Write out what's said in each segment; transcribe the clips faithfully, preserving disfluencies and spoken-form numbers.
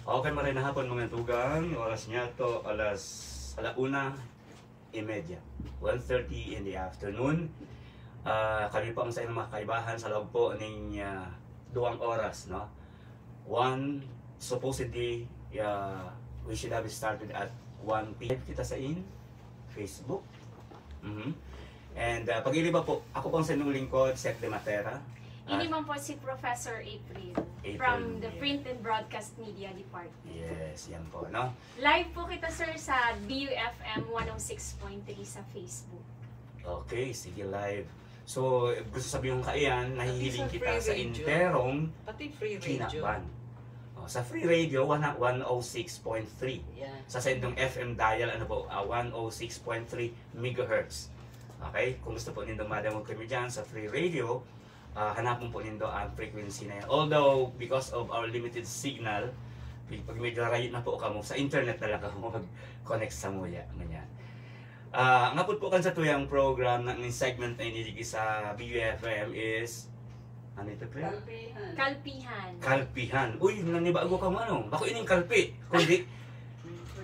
Okay, maray na hapon, mga tugang. Oras niya to, alas, ala una y media, one thirty in the afternoon. Ah, kami po ang sa inyong mga kaibahan sa loob po ning, ah, duwang oras, no? One, supposedly, ah, we should have started at one P M. Kita sa in Facebook. Mhm. And, ah, pag-iriba po, ako po ang sa inyong lingkod, Sec de Matera. Ini At man po si Professor April, April from the Mia. Print and Broadcast Media Department. Yes, yan po, no? Live po kita, sir, sa B U F M one oh six point three sa Facebook. Okay, sige, live. So, gusto sabihin ko kaiyan, nahihiling sa kita free sa radio. Interong Pati free radio. Kinaban. Oh, sa Free Radio, one, one oh six point three. Yeah. Sa sendong F M dial, ano po, ah, one oh six point three megahertz. Okay? Kung gusto po nindong madangog kami dyan sa Free Radio, ah, hanapon po nindo ang frequency na yan. Although, because of our limited signal, pag pag medyo rayo na po kamo, sa internet na lang kamo mag-connect sa muya. Ganyan. Ah, ngapot po kan sa tuyang program na ang segment na iniligi sa B U F M is, ano ito, pre? Kalpihan. Kalpihan. Kalpihan. Uy, nanibago ka mo, ano? Bako ining kalpi. Kundi,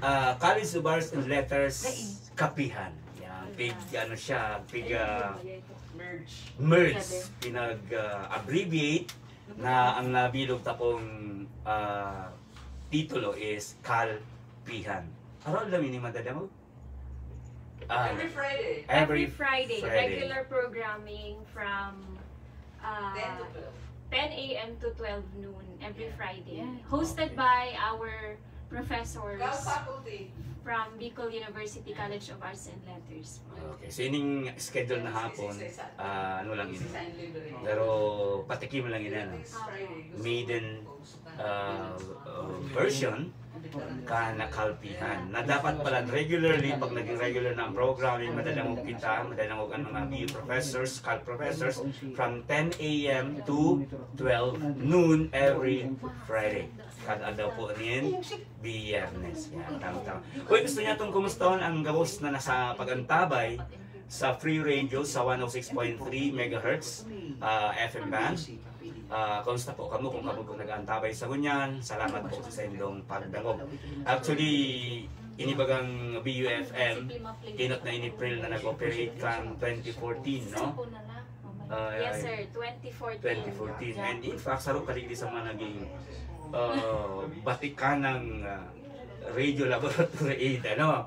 ah, College of Arts and Letters, Dai. Kapihan. Yan, pig, ano siya, pig, ah, Merge. merge, pinag-abbreviate na ang nabilog tapong ah, titulo is Kalpihan. Araw lang ini madadangog? Ah, Every Friday. Every, every Friday, Friday. regular programming from uh, ten to twelve. ten a.m. to twelve noon every Yeah. Friday. Yeah. Hosted Okay. by our professors Cal faculty. from Bicol University College of Arts and Letters. Okay, so ining schedule na hapon, ah, ano lang ini. Design libre. Pero patikim lang ini, ano. This Friday, gusto Maiden, ko post na. ah, ah, version ka na Kalpihan. Na dapat pala regularly, pag naging regular na ang programming, madadangog kita, madadangog ang mga B U professors, Cal professors, from ten a.m. to twelve noon every Friday. Kada daw po nin Biyernes. Yan, tama, tama. Uy, gusto niya itong kumustahon ang gabos na nasa pag-antabay sa Free Radio sa one oh six point three megahertz, ah, F M band. Ah, kumusta po kamo kung kamo po nag-aantabay sa ngunyan? Salamat po sa indong pagdangog. Actually, inibagang B U F M, kinot na in April na nag-operate kan twenty fourteen, no? Ah, Yes, sir. twenty fourteen. twenty fourteen. And in fact, saro ka digdi sa mga naging uh, batikanang uh, radio laboratory aid, ano?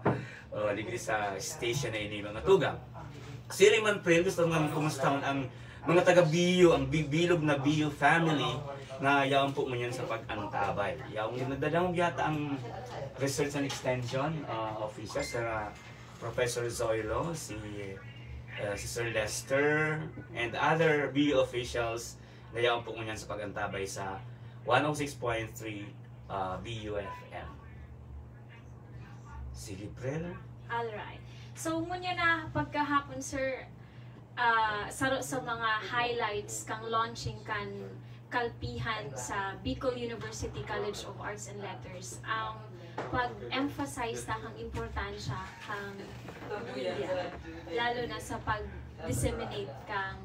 Uh, digdi sa station na ini, mga tugang. Siri man, pre, gusto nga kumustahon ang mga taga-B U, ang bi- bilog na B U family na yaon po ngunyan sa pag-antabay. Yaon yung nagdadangog yata ang research and extension uh, officer, Sir uh, Professor Zoilo, si, uh, si Sir Lester, and other B U officials na yaon po ngunyan sa pag-antabay sa one oh six point three uh, B U F M. Sige, pre, no? Alright. So, ngunyan na pagkahapon, sir, ah, saro sa mga highlights kang launching kan Kalpihan sa Bicol University College of Arts and Letters ang pag-emphasize na kang importansya kang media, lalo na sa pag-disseminate kang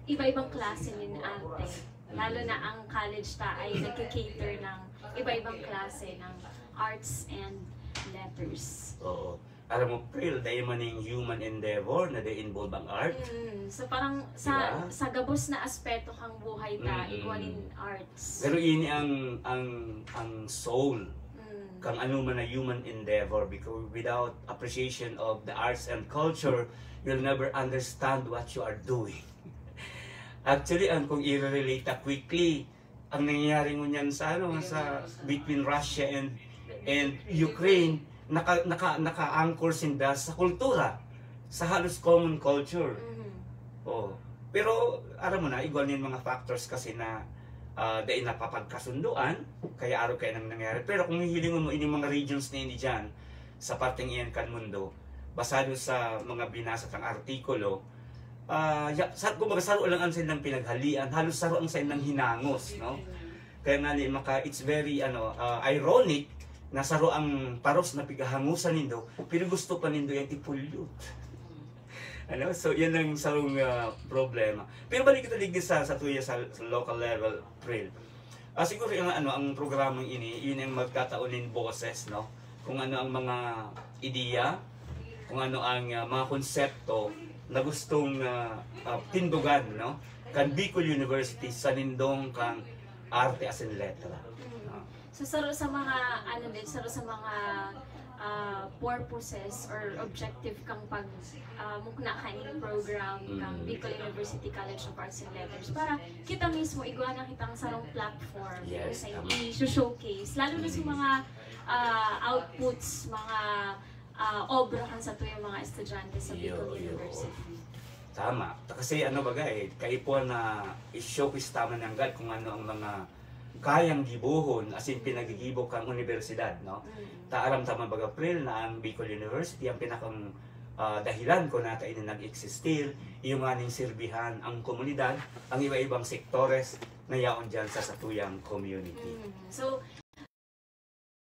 iba-ibang klase nin arte. Lalo na ang college ta ay nagki-cater ng iba-ibang klase ng arts and letters. Oo. Alam mo, Pril, dahil man yung human endeavor na they involve ang art. Mm, so parang sa Diba? sa gabos na aspeto kang buhay ta, Mm-mm. igwa nin arts. Pero ini ang ang ang soul Mm. kang ano man na human endeavor, because without appreciation of the arts and culture, you'll never understand what you are doing. Actually, ang kung i-relate ta quickly, ang nangyayari ngunyan sa ano sa between Russia and and Ukraine, naka naka naka-anchor sinda sa kultura, sa halos common culture. Mhm. Oh. Pero aram mo na, igwa nin mga factors kasi na ah, dai napapagkasunduan, kaya araw kaya nang nangyari. Pero kung hihilingon mo ining mga regions na ini dyan, sa parteng iyan kan mundo, basado sa mga binasa tang artikulo, ah, ya, sa, kumbaga, saro lang ang silang pinaghalian, halos saro ang silang hinangos, no? Kaya nga ni maka, it's very ano, ah, ironic na saro ang paros na pigahangusan nindo, pero gusto pa nindo yan i-pollute. Ano? So, yan ang sarong ah, problema. Pero balik kita digdi sa, sa tuya sa, sa local level, Pril. Ah, siguro yung ano, ang programang ini, yun ang magtatao nin boses, no? Kung ano ang mga ideya, kung ano ang, ah, mga konsepto na gustong, ah, ah, tindugan, no? Kan Bicol University sa nindong kang arte asin letra. Ah. So, saro sa mga, ano din, saro sa mga ah, purposes or objective kang pag ah, mukna kaning program kang Mm. Bicol University College of Arts and Letters para kita mismo igwa na kitang sarong platform Yes, sa tama. i-showcase, lalo na sa Mm. mga ah, outputs, mga ah, obra kan satuyang mga estudyante sa Iyo, Bicol iyo. University. Tama. Ta kasi ano baga eh, kaipuhan na i-showcase ta man nanggad kung ano ang mga kayang gibohon, asin pinagigibo kang unibersidad, no? Mm. Ta aram ta man baga, April, na ang Bicol University, ang pinakang ah, dahilan kung nata ini nag-existir, iyo nganing sirbihan ang komunidad, ang iba-ibang sektores na yaon diyan sa satuyang community. Mm. So,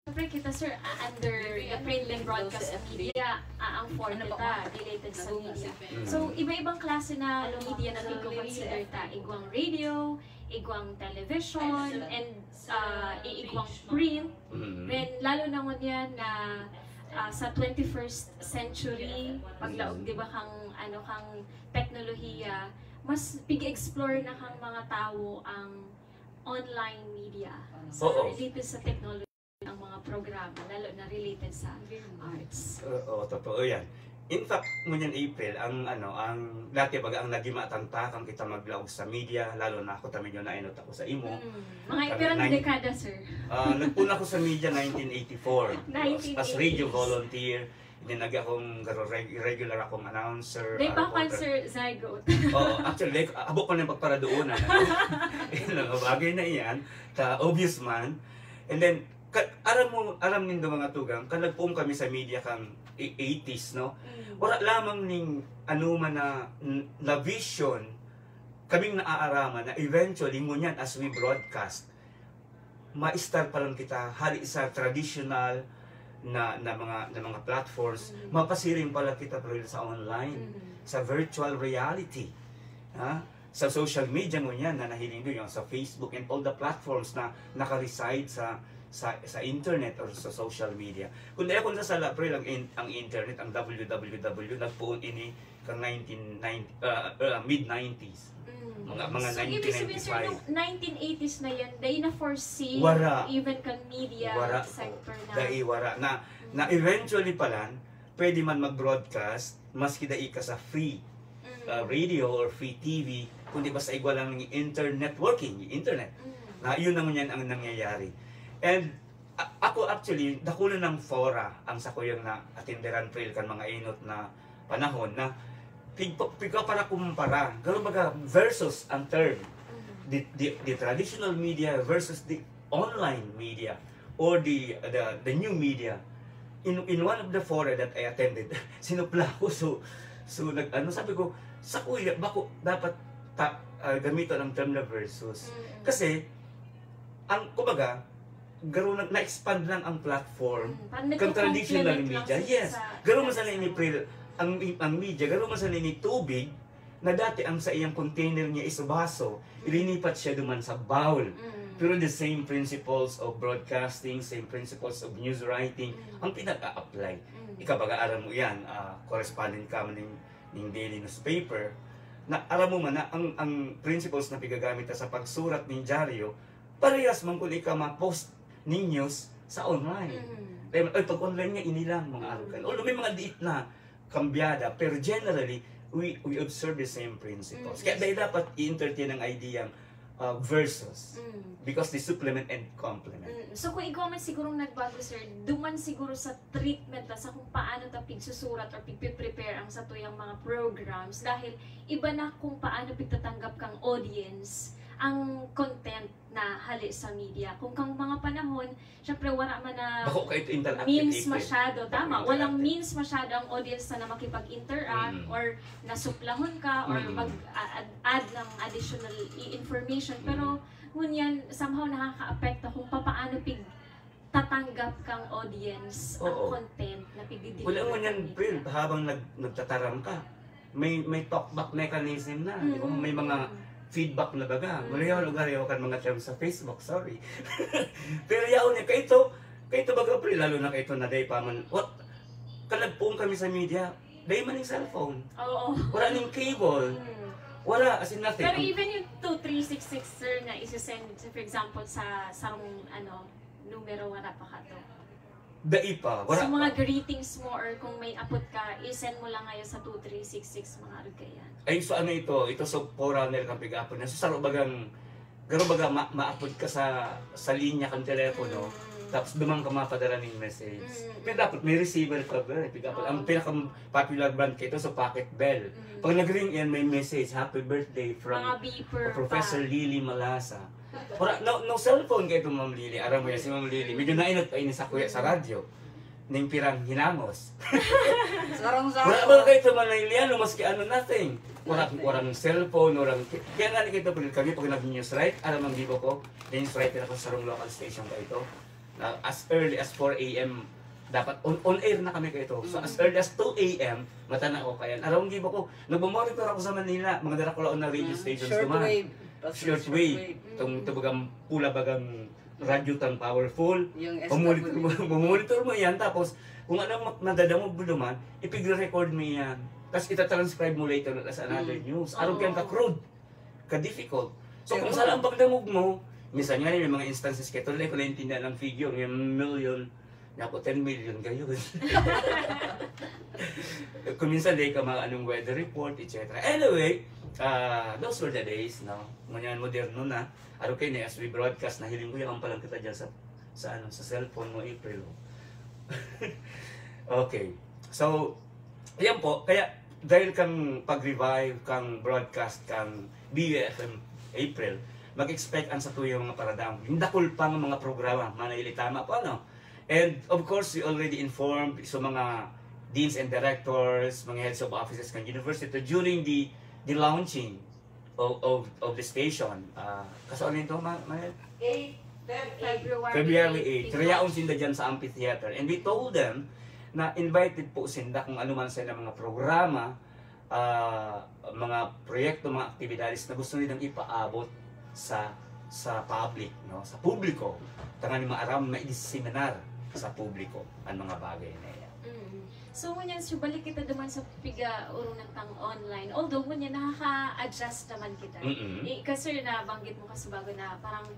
siyempre kita, sir, ah, under the print and broadcast media, ah, ang form nita, related sa media. Mm. So, iba-ibang klase na media na pigko-consider ta. Igwang radio, igwang television, and ah, i- igwang print. Mm. Then, lalo na ngunyan na ah, sa twenty-first century, paglaog, Mm. di ba, kang, ano, kang teknolohiya, mas pig-explore na kang mga tawo ang online media. So, Oo. related sa technology ang mga programa, lalo na related sa arts. Oo, totoo yan. In fact, ngunyan April, ang ano, ang dati baga ang naging matantakan kita maglaog sa media, lalo na ako, ta medyo nainot ako sa imo. Mm. Mga Kami pirang nine- dekada, sir. Ah, nagpuna ako sa media nineteen eighty-four as radio nineteen eighties. Volunteer. Then nag akong garo- reg- regular akong announcer. Di ah, ba, reporter. Sir Zygote? Oo, actually, like, abo pa na yung pagparadoonan. Ano? Yung mga bagay na iyan, ta obvious man. And then, ka, aram mo, aram nindo mga tugang, kan nagpoon kami sa media kang i- eighties, no? Mm. Wala lamang ning ano man na, na vision kaming naaaraman na eventually, ngunyan, as we broadcast, ma-start pa lang kita hali sa traditional na, na mga na mga platforms, Mm. mapasiring pa lang kita pero sa online, Mm. sa virtual reality. Ha? Sa social media ngunyan na nahiling nyo, yung sa Facebook and all the platforms na naka-reside sa sa sa internet or sa social media. Kung di ako nasasala, pre, ang, in- ang internet, ang W W W, nagpoon ini kang nineteen ninety, ah, ah, mid nineties. Mm. Mga- mga So, ibig sabihin, sir, nineteen ninety-five. nung nineteen eighties na yan, dai na foresee Wara. even kan media Wara. sector na. Dai wara na, Mm. na eventually palan, pwede man mag-broadcast, maski dai ka sa free Mm. uh, radio or free T V, kundi basta igwa lang ng inter networking, yung internet. Mm. Na yun naman yan ang nangyayari. And a- ako actually, dakula ng fora ang sakuyang na atinderan, Pril, kan mga inot na panahon na pig- pigpaparakumpara, garo baga versus ang term. Mm. The, the, the traditional media versus the online media or the, the, the new media. In, in one of the fora that I attended, sinupla ko. So, so nag, ano, sabi ko, sa kuya, bako dapat ta, ah, gamiton ang term na versus. Mm. Kasi, ang, kumbaga, garo na, na-expand lang ang platform Mm, parang kang traditional nagko-complement lang media. sa- Yes. sa- Garo man sana ini, Pril, ang, ang media, garo man sana ini tubig na dati ang sa iyang container niya is baso, ilinipat siya duman sa bowl. Mm. Pero the same principles of broadcasting, same principles of news writing, Mm. ang pinag-a-apply. Mm. Ikaw, baga aram mo yan, ah, correspondent ka man ning, ning daily newspaper, na aram mo man na ang, ang principles na pigagamit ta sa pagsurat ning dyaryo, parehas man kung ikaw ma-post ning news sa online. Mm. Kaya, ay, pag online nga, ini lang, mga Mm. arugan. Although may mga liit na kambyada, pero generally, we we observe the same principles. Mm. Kaya dahil dapat i-entertain ang idea uh, versus. Mm. Because they supplement and complement. Mm. So kung igwa man sigurong nagbago, sir, duman siguro sa treatment ta sa kung paano ta pigsusurat or pigpe-prepare ang satuyang mga programs, dahil iba na kung paano pigtatanggap kang audience ang content na hali sa media. Kung kang mga panahon, syempre wala man na Bako ka ito interactive. means ito eh. masyado, Bako tama. Walang interactive. means masyado ang audience na makipag-interact Mm. or nasuplahon ka or Mm. mag-add ng additional i- information. Pero Mm. ngunyan, somehow nakakaapekto kung papaano pig tatanggap kang audience ang Oo. content na pigdideliver. Wala mo niyan, ng Pril, media. Habang nag, nagtataram ka, may may talkback mechanism na, di ba? Mm, May mga mm. feedback na baga. Mm. Marayaw lugar, yaw kan mga term sa Facebook, sorry. Pero yaon niya, kaito, kaito baga, pre, lalo na kaito na day pa man, what, kalagpong kami sa media, day man yung cellphone. Oo. Wala ning cable. Mm. Wala, as in nothing. Pero even yung two three six six, sir, na isi-send, for example, sa sarong, ano, numero, wala pa ka to. Dai pa. Wala so, mga pa. Greetings mo or kung may apod ka, i-send mo lang ngayon sa two three six six, mga arog kaiyan. Ay, so ano ito? Ito so forerunner kang pig-apod na. So, saro bagang, garo baga ma maapod ka sa, sa linya kang telepono, mm, tapos dumang ka mapadara ning message. Mm. Pero dapat may receiver ka ba? Pig-apod. Oo. Ang pinaka-popular brand kito sa Pocket Bell. Mm. Pag nag-ring yan, may message, "Happy birthday from Mga beeper Professor pa. Lily Malasa." Wala, no, no cellphone kayo itong Ma'am Lily. Aram mo yan, si Ma'am Lily. Medyo nainot pa ini sa kuya sa radyo. Ning pirang hinangos. Sarang sa Wala ba kayo itong Ma'am Lily? Ano, maski ano, nothing. Wala, walang cellphone, walang, kaya nga ni kayo, pag kami, pag nag-news write, alam ang gibo ko, news writer ako sa sarong local station ka ito. Na as early as four a m, dapat on, on air na kami kayo ito. So, as Mm. early as two a m, mata na ako kaya. Aram ang gibo ko, nagmamonitor ako sa Manila, mga darakulaon na radio Mm. stations duman. Shortwave. Shortwave. Shortwave. Itong Mm. tubagang pula bagang radyo tan powerful. Yung Mamonitor mo, S W. Mamonitor mo yan, tapos kung ano ang ma-, madadangog mo duman, ipigre-record mo yan. Tapos itatranscribe mo later as another Mm. news. Arog yan Oo. ka-crude, ka-difficult. So, Pero kung saan ang pagdangog mo, minsan nga may mga instances kayo, tuloy ko naintindihan ang figure, yung million, naku, ten million kayo. Kung minsan, di ka mga anong weather report, et cetera. Anyway, ah, those were the days, no? Ngunyan, moderno na. Ano kayo na, as we broadcast, nahiling ko yung palang kita dyan sa, sa, ano, sa cellphone mo, April, oh. Okay. So, yan po. Kaya, dahil kang pag-revive, kang broadcast, kang B U F M April, mag-expect ang sa tuyang mga paradang. Yung dakul pang mga programa, manayli tama po, ano? And, of course, we already informed sa mga deans and directors, mga heads of offices ng university during the, the launching of, of, of the station. Ah, kaso ano ito, ma-, ma-, Eight, Feb eight. February February eight. eight. Rayaon sinda dyan sa amphitheater. And we told them na invited po sinda kung ano man sa mga programa, ah, mga proyekto, mga aktibidades na gusto nilang ipaabot sa, sa public, no? Sa publiko. Tanganing maaram, maidiseminar sa publiko ang mga bagay na yan. Mm. So, ngunyan, sir, balik kita duman sa piga-urunan tang online. Although, ngunyan, nakaka-adjust naman kita. Mm-mm. Eh, kasi nabanggit mo kasi bago na parang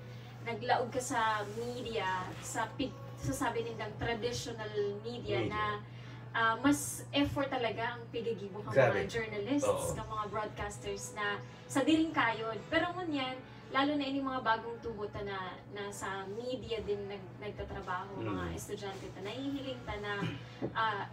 naglaog ka sa media, sa pig-, sasabi nindang traditional media Media. na, ah, mas effort talaga ang pigagibo kang Grabe. mga journalists, Oo. kang mga broadcasters na sa diring kayod. Pero ngunyan, lalo na ining mga bagong tubo ta na, na sa media din nag-, nagtatrabaho, mga Mm. estudyante ta, nahihiling ta na, ah,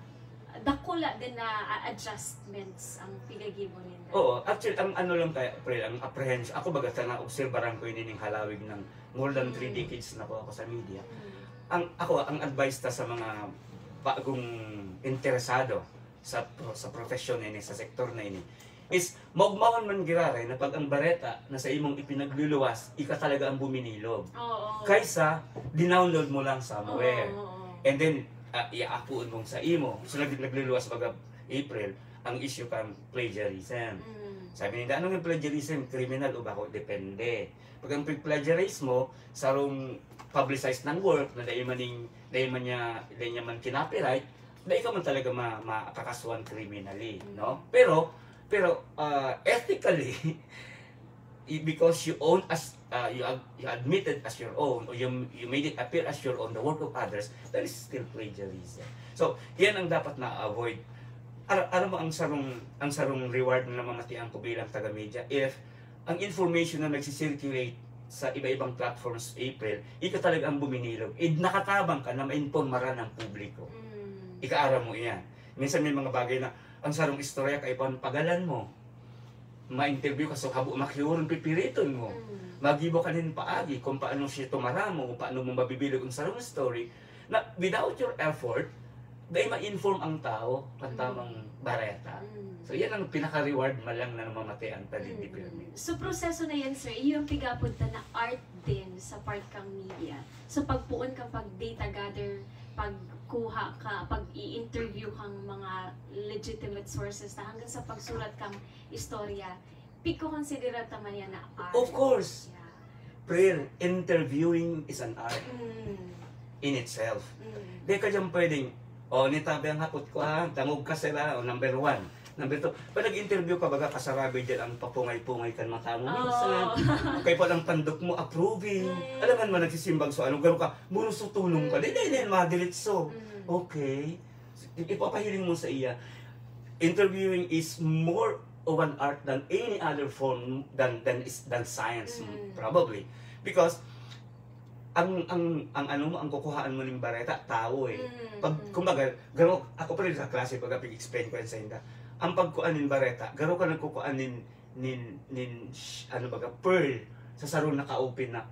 dakula din na, ah, adjustments ang pigagibo ninda. Oo, actually, ang ano lang kaya, pre, ang apprehension, ako baga sa naobserbaran ko yun, ining halawig ng more than three Mm. decades na po ako sa media. Mm. Ang, ako, ang advice ta sa mga bagong interesado sa pro-, sa profesyon na ini, sa sektor na ini, is maugmahon man giraray na pag ang bareta na sa imong ipinagluluwas, ika talaga ang buminilog. Oo. Kaysa, dinownload mo lang somewhere. Oo, oo. And then, ah, iaapoon mong sa imo. So, nag-, nagluluwas baga April, ang issue kang plagiarism. Mm. Sabi nila, "Anong yung plagiarism? Criminal o bako?" Depende. Pag ang pag-plagiarize mo, sarong publicized ng work na dahil maning, dahil man niya, dahil niya man kinopyright, dahil ka man talaga ma-, makakasuhan criminally, Mm. no? Pero, pero, ah, ethically, i-, because you own as, ah, you ad-, you admitted as your own, or you, you made it appear as your own, the work of others, that is still plagiarism. So, yan ang dapat na-avoid. Ar-, alam mo, ang sarong, ang sarong reward na namamatian ko bilang taga-media, if ang information na nagsisirculate sa iba-ibang platforms, April, ika talaga ang buminilog. Eh, nakatabang ka na mainpormaran ang publiko. Mm. Ika aram mo iyan. Minsan may mga bagay na, ang sarong istorya, kaibahan pagalan mo. Ma-interview ka, so habo makiuron, pipiriton mo. Mm. Magibo ka nin paagi kung paano siya tumaramo, kung paano mo mabibilog ang sarong story, na without your effort, dai ma-inform ang tao kan Mm. tamang bareta. Mm. So, yan ang pinaka-reward man lang na namamatian ta digdi Mm. pirmi. So, proseso na yan, sir, iyo ang pigapod ta na art din sa part kang media. So, pagpuon kang pag-data gather, pagkuha ka, pag-i-interview kang mga legitimate sources na hanggang sa pagsurat kang istorya, Pigkokonsidera ta man yan na art. Of course. Yeah. Prayer, interviewing is an art Mm. in itself. Mm. Di ka dyan pwedeng, oh, nitabi ang hapot ko ha, dangog ka sila, o number one. Number two, pag nag-interview ka, baga kasarabi dyan ang papungay-pungay kan mata mo. Minsan, Oh. kaya pala ang tandok mo, approving. Mm. Alam nga naman, nagsisimbag sa ano, gano'n ka, murus tulong ka. Di, di, di, madiritso. Mm. Okay. Ipapahiling mo sa iya. Interviewing is more of an art than any other form than than is than science, Mm. Probably, because ang ang ang ano mo, ang kukuhaan mo ning bareta, tao eh. Mm, Pag mm. Kumbaga, garo ako pa rin sa klase, pag explain ko yan sa inda. Ang pagkuan nin bareta, garo ka nagkukuan nin nin nin sh- ano baga, pearl sa sarong naka-open na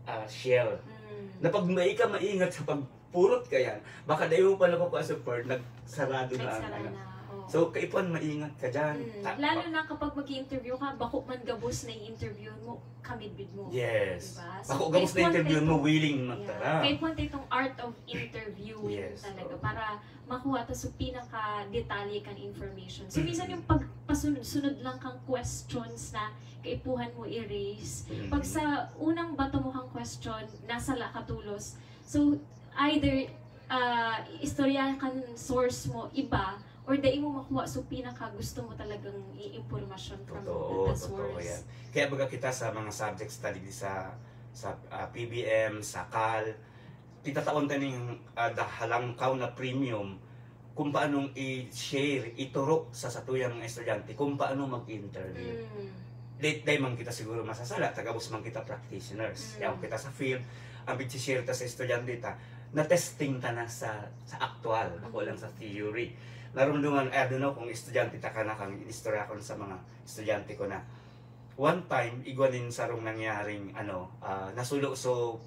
ah, shell. Mm. Na pag may ka maingat sa pagpurot ka yan, baka dahil mo pa nakukuha sa pearl, nagsarado na ang Nagsara ano. Na. Oh. So, kaipuhan maingat ka dyan. Mm. Ta- Lalo na kapag mag-interview ka, bako man gabos na i-interview mo, kamidbid mo. Yes. Diba? So, Bako gabos na kaipuhan interview tayo mo, itong- willing Yeah. magtara. Kaipuhan tayo itong art of interviewing Yes, talaga oo. Para makuha ta sa pinaka-detalye kan information. So, minsan yung pagpasunod-sunod lang kang questions na kaipuhan mo i-raise. Mm. Pag sa unang bato mo kang question, nasala ka tolos. So, either ah, istorya kan source mo iba, or dai mo makuha so pinaka gusto mo talagang i-impormasyon from Totoo, the totoo source. Yan. Kaya baga kita sa mga subjects ta digdi sa sa ah, P B M, sa kal, pitataon ta ning ah, dahalangkaw na premium kung paanong i-share, ituro sa satuyang mga estudyante kung paano mag-interview. Mm. Di, di man kita siguro masasala, tagabos man kita practitioners. Mm. Kaya kung kita sa field, ang pag-share ta sa estudyante ta, na-testing ta na sa sa actual, ako lang sa theory. Narumduman, I don't know kung estudyante ta ka na, kang inistorya ko sa mga estudyante ko na. One time, igwa nin sarong nangyaring, ano, ah, nasulo so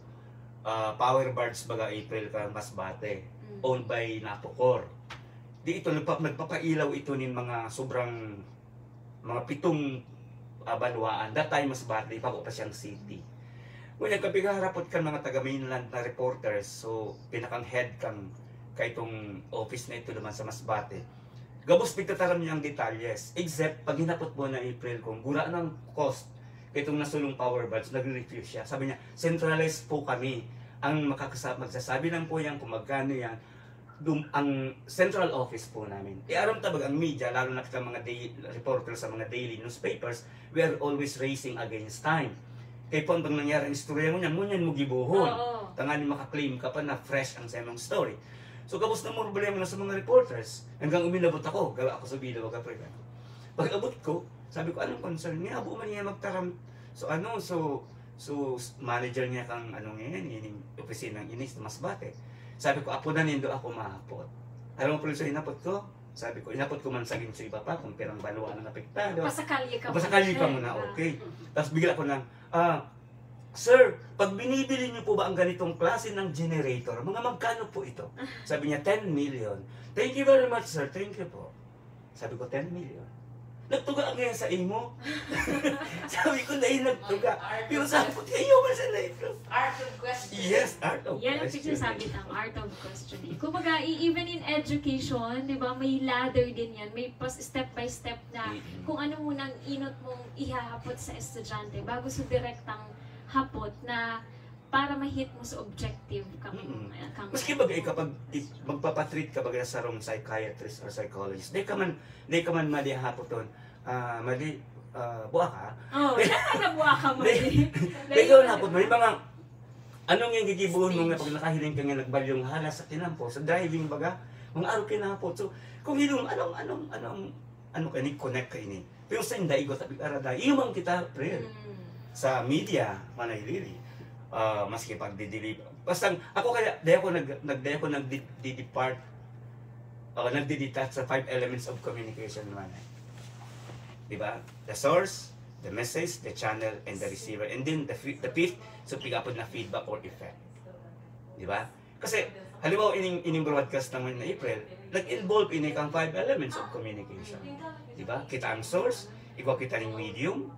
ah, power barge baga April ka Masbate, Mm. owned by Napocor. Di ito, nagpa, nagpapailaw ito nin mga sobrang, mga pitong ah, banwaan. That time, Masbate, pa pa siyang city. Ngunyan, kapag harapot kan mga taga-mainland na reporters, so, pinakang head kang kaitong office na ito naman sa Masbate. Gabos pigtataram niya ang detalyes. Except, pag hinapot mo na April kung gura ng cost, kaitong nasulong power barge, nagre-refuse siya. Sabi niya, centralized po kami. Ang makakasa- magsasabi lang po yan kung magkano yan, dum- ang central office po namin. E aram ta baga ang media, lalo na kita mga day- reporter sa mga daily newspapers, we are always racing against time. Kaya po, pag nangyari ang istorya mo niyan, ngunyan mo gibohon. Oo. Tanganing makaklaim ka pa na fresh ang sa imong story. So, gabos na problema na sa mga reporters. Hanggang uminabot ako, gawa ako sa Bilog, Kaprigan. Pag abot ko, sabi ko, "Anong concern niya? Abo man niya magtaram." So, ano, so, so, manager niya kang, ano ngayon, ining opisina ng inis, Masbate. Sabi ko, "Apo na nindo ako mahapot." Alam mo, Prince, hinapot ko? Sabi ko, hinapot ko man sa ginsuy pa pa kung pirang banwa ang apektado. Pasakalye ka Pasakalye pa siya, muna, diba? Okay. Tapos bigla ko na, "Ah, sir, pag binibili niyo po ba ang ganitong klase ng generator, mga magkano po ito?" Sabi niya, "Ten million." "Thank you very much, sir. Thank you po." Sabi ko, "Ten million? Nagtuga ngayon sa imo?" Sabi ko, "Dahil nagtuga." Pero sa hapot kayo, masala ito. Art of question. Yes, art of Yan ang question. sinasabi ng art of questioning. Kumbaga, i- even in education, di ba, may ladder din yan. May pas- step by step na Mm-mm. kung ano muna ang inot mong ihahapot sa estudyante bago sa direktang hapot na para ma-hit mo sa objective kang, Mm-mm. kang Maski baga ikaw, pag i- magpapatreat ka baga sa sarong psychiatrist or psychologist, di ka man, di ka man mali hapoton, ah, mali, ah, buwa ka. Oh, syempre nabuha ka mo. Di, di ka na po, may mga, anong yung gigibuhon mo nga pag nakahiling ka nga nagbalyong halas sa kinampo, sa driving baga, mga araw kinapot. So, kung hilong, anong, anong, anong, ano ka ini, connect ka ini. Pero sa inday, got a big arada, iyo man kita, friend. Mm. Sa media, manay lili. Ah, maski pag didili. Basta, ako kaya, di ako nag, nag, di ako nagdi-, di-depart, o nagdi-detach sa five elements of communication naman eh. Di ba? The source, the message, the channel, and the receiver. And then the, fi- the fifth, so pigapod na feedback or effect. Di ba? Kasi, halimbawa, ining, ining broadcast naman na April, nag-involve ini kang five elements of communication. Di ba? Kita ang source, ikaw kita ning medium,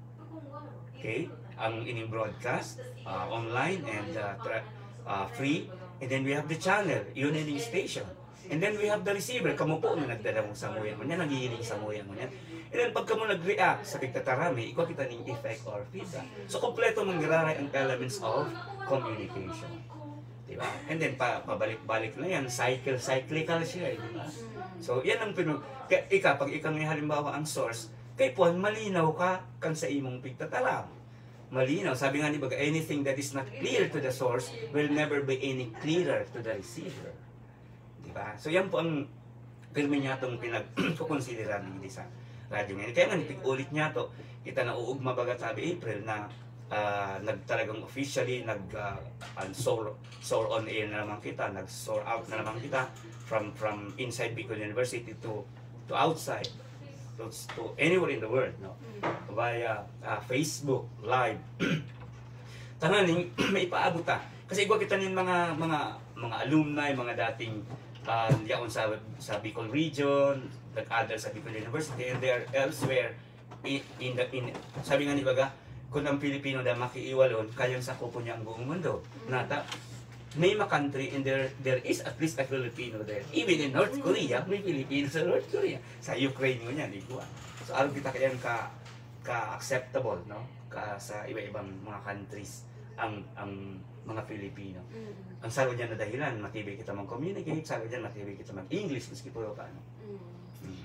okay? Ang ining broadcast, ah, online and ah, tra- ah, free. And then we have the channel, yun ining station. And then we have the receiver, kamo po na nagdadangog sa nguya mo niyan, nagihiling sa nguya mo niyan. And then pag kamo nag-react sa pagtatarami, igwa kita ning effect or feedback. So kompleto manggiraray ang elements of communication. Diba? And then pa, pabalik-balik na yan, cycle, cyclical siya, eh, diba? So yan ang pinu... Kaya ika, pag ika may halimbawa ang source, kay puan malinaw ka kan sa imong pigtataram. Malinaw. Sabi nga ni baga, anything that is not clear to the source will never be any clearer to the receiver. Diba? So yan po ang pirmi niya itong pinagkukonsidera ni sa radyo ngayon. Kaya nga, nipig-ulit niya to, kita na uugma baga sabi April na ah, nagtalagang officially nag ah, and soar, soar on air na naman kita, nag soar out na naman kita from from inside Bicol University to to outside, to, to anywhere in the world, no? Via ah, Facebook Live. Tanganing may ipaabot ta. Kasi igwa kita nin mga mga mga alumni, mga dating ah, yaon sa sa Bicol region, nag-adal sa Bicol University, and they are elsewhere in, in the in, sabi nga ni baga, kung ang Pilipino na makiiwalon, kayang sakupon niya ang buong mundo. Nata, may mga country and there there is at least a Filipino there. Even in North Korea, may Filipino sa North Korea. Sa Ukraine ngunyan, igwa. So, arog kita kayang ka ka-acceptable, no? Ka sa iba-ibang mga countries ang ang mga Filipino. Ang saro niyan na dahilan, matibay kita mag-communicate, saro niyan, matibay kita mag-English, maski puro paano. Mm.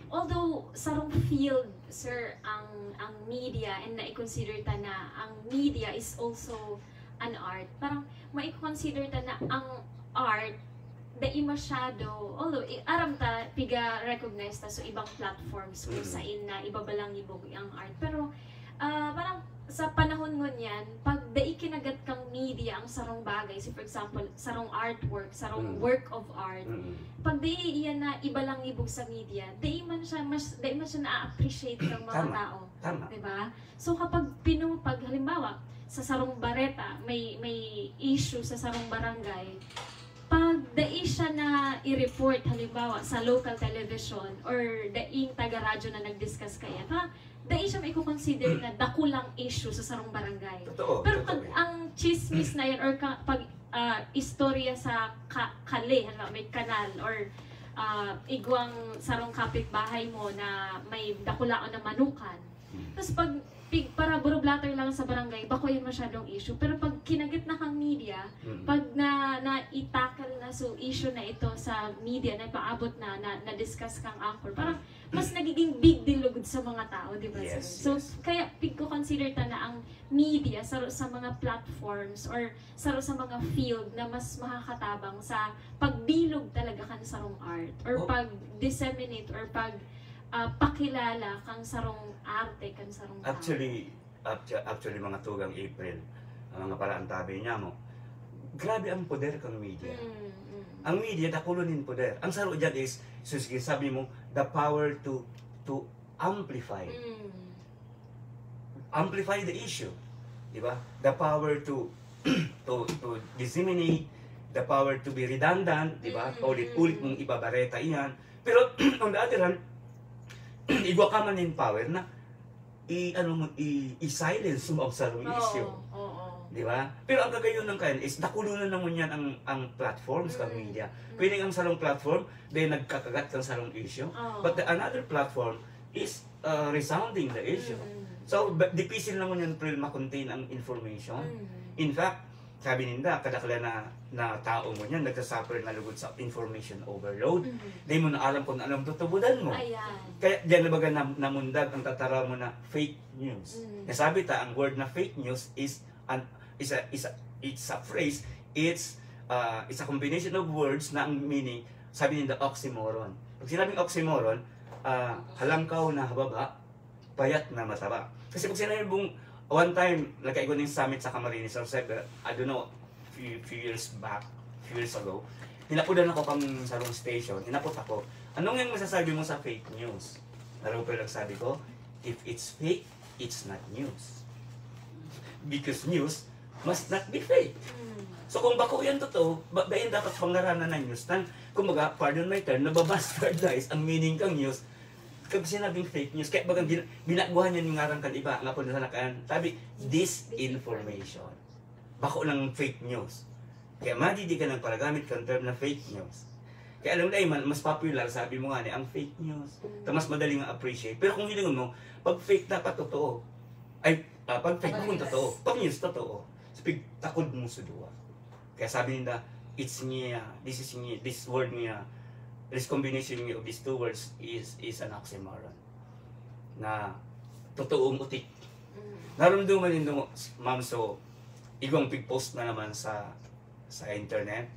Although sarong field, sir, ang ang media, and na-consider ta na ang media is also an art. Parang mai-consider ta na ang art dai masyado, although i- aram ta, piga-recognize ta sa ibang platforms kung Mm. sain na ibabalangibog ang art. Pero ah, parang sa panahon ngunyan, pag dai kinagat kang media ang sarong bagay, si for example, sarong artwork, sarong Mm. work of art, Mm. pag dai iyan na ibalangibog sa media, dai man siya mas dai man siya na-appreciate ng mga Tama. tao, Tama. 'di ba? So kapag pinu pag halimbawa sa sarong bareta may may issue sa sarong barangay, pag dai siya na i-report halimbawa sa local television or daing taga radyo na nag-discuss kaya, parang dai siya mai-consider na dakulang issue sa sarong barangay. Totoo. Pero totoo pag yan. Ang chismis na yan or ka, pag ah, istorya sa ka, kali, halimbawa, may kanal or ah, igwang sarong kapitbahay mo na may dakulaon na manukan. Hmm. Tapos pag pig, para burublatter lang sa barangay, bako yan masyadong issue. Pero pag kinagit na kang media, Mm. pag na na-tackle na so issue na ito sa media, na paabot na, na na-discuss kang anchor, parang mas nagiging big deal lugod sa mga tao, di ba, sir? Yes, So, yes. Kaya pig-consider ta na ang media sa sa mga platforms or sa sa mga field na mas makakatabang sa pagbilog talaga kan sarong art or Oh. pag-disseminate or pag ah, pakilala kang sarong arte, kang sarong tao. Actually, actu- actually mga tugang April, ang mga paraantabay niya mo, grabe ang poder kang media. Mm, mm. Ang media, dakulon nin poder. Ang saro dyan is, so sige, sabi mo, the power to to amplify. Mm. Amplify the issue. Di ba? The power to to to disseminate, the power to be redundant, di ba? Mm, Paulit-ulit mm. Mong ibabareta iyan. Pero on the other hand, igwa ka man nin power na i ano mo i, i-silence mo ang sarong Oo, issue. oo. Di ba? Pero ang kagayon ng kayan is dakulonan naman yan ang ang platforms kang Mm. Media. Mm. Pwedeng ang sarong platform, then nagkakagat kang sarong issue. Oo. But the another platform is uh, resounding the issue. Mm. So, ba- dipisil naman yan, Pril, makontain ang information. Mm. In fact, sabi ninda, kadaklan na, na tao mo niyan, nagsasuffer na lugod sa information overload. Mm. Di mo na alam kung anong tutubudan mo. Ayan. Kaya diyan na baga nam- namundag ang tatara mo na fake news. Mm. Nasabi ta, ang word na fake news is an is a, is a, it's a phrase, it's uh, it's a combination of words na ang meaning, sabi ninda, oxymoron. Pag sinabing oxymoron, ah, halangkaw na hababa, payat na mataba. Kasi pag sinabi mong, one time, nagkaigo ng summit sa Camarines Sur, sir, I don't know, few, few years back, few years ago, hinapudan ako kang sarong station, hinapot ako, "Anong yung masasabi mo sa fake news?" Narupel ang sabi ko, "If it's fake, it's not news. Because news must not be fake." Mm. So kung bako yan totoo, ba, dayon dapat pangaranan ng news tan, kumbaga, pardon my term, nababastardize ang meaning kang news. Kag sinabing fake news, kaya bagang gina- binaguhan yan yung ngaran kan iba, nga po na sana kan, sabi, disinformation. Bako ng fake news. Kaya madidi ka ng paragamit kan term na fake news. Kaya alam mo, man, mas popular, sabi mo nga ni, ang fake news. Ta mas madaling appreciate. Pero kung hilingon mo, pag fake, dapat totoo. Ay, ah, pag fake, kung totoo. Pag news, totoo. So, pigtakod mo sa duwa. Kaya sabi nila, it's niya, this is niya, this word niya, this combination niya of these two words is is an oxymoron. Na totoong utik. Narumduman nindo, ma'am, so, igwang pig-post na naman sa sa internet,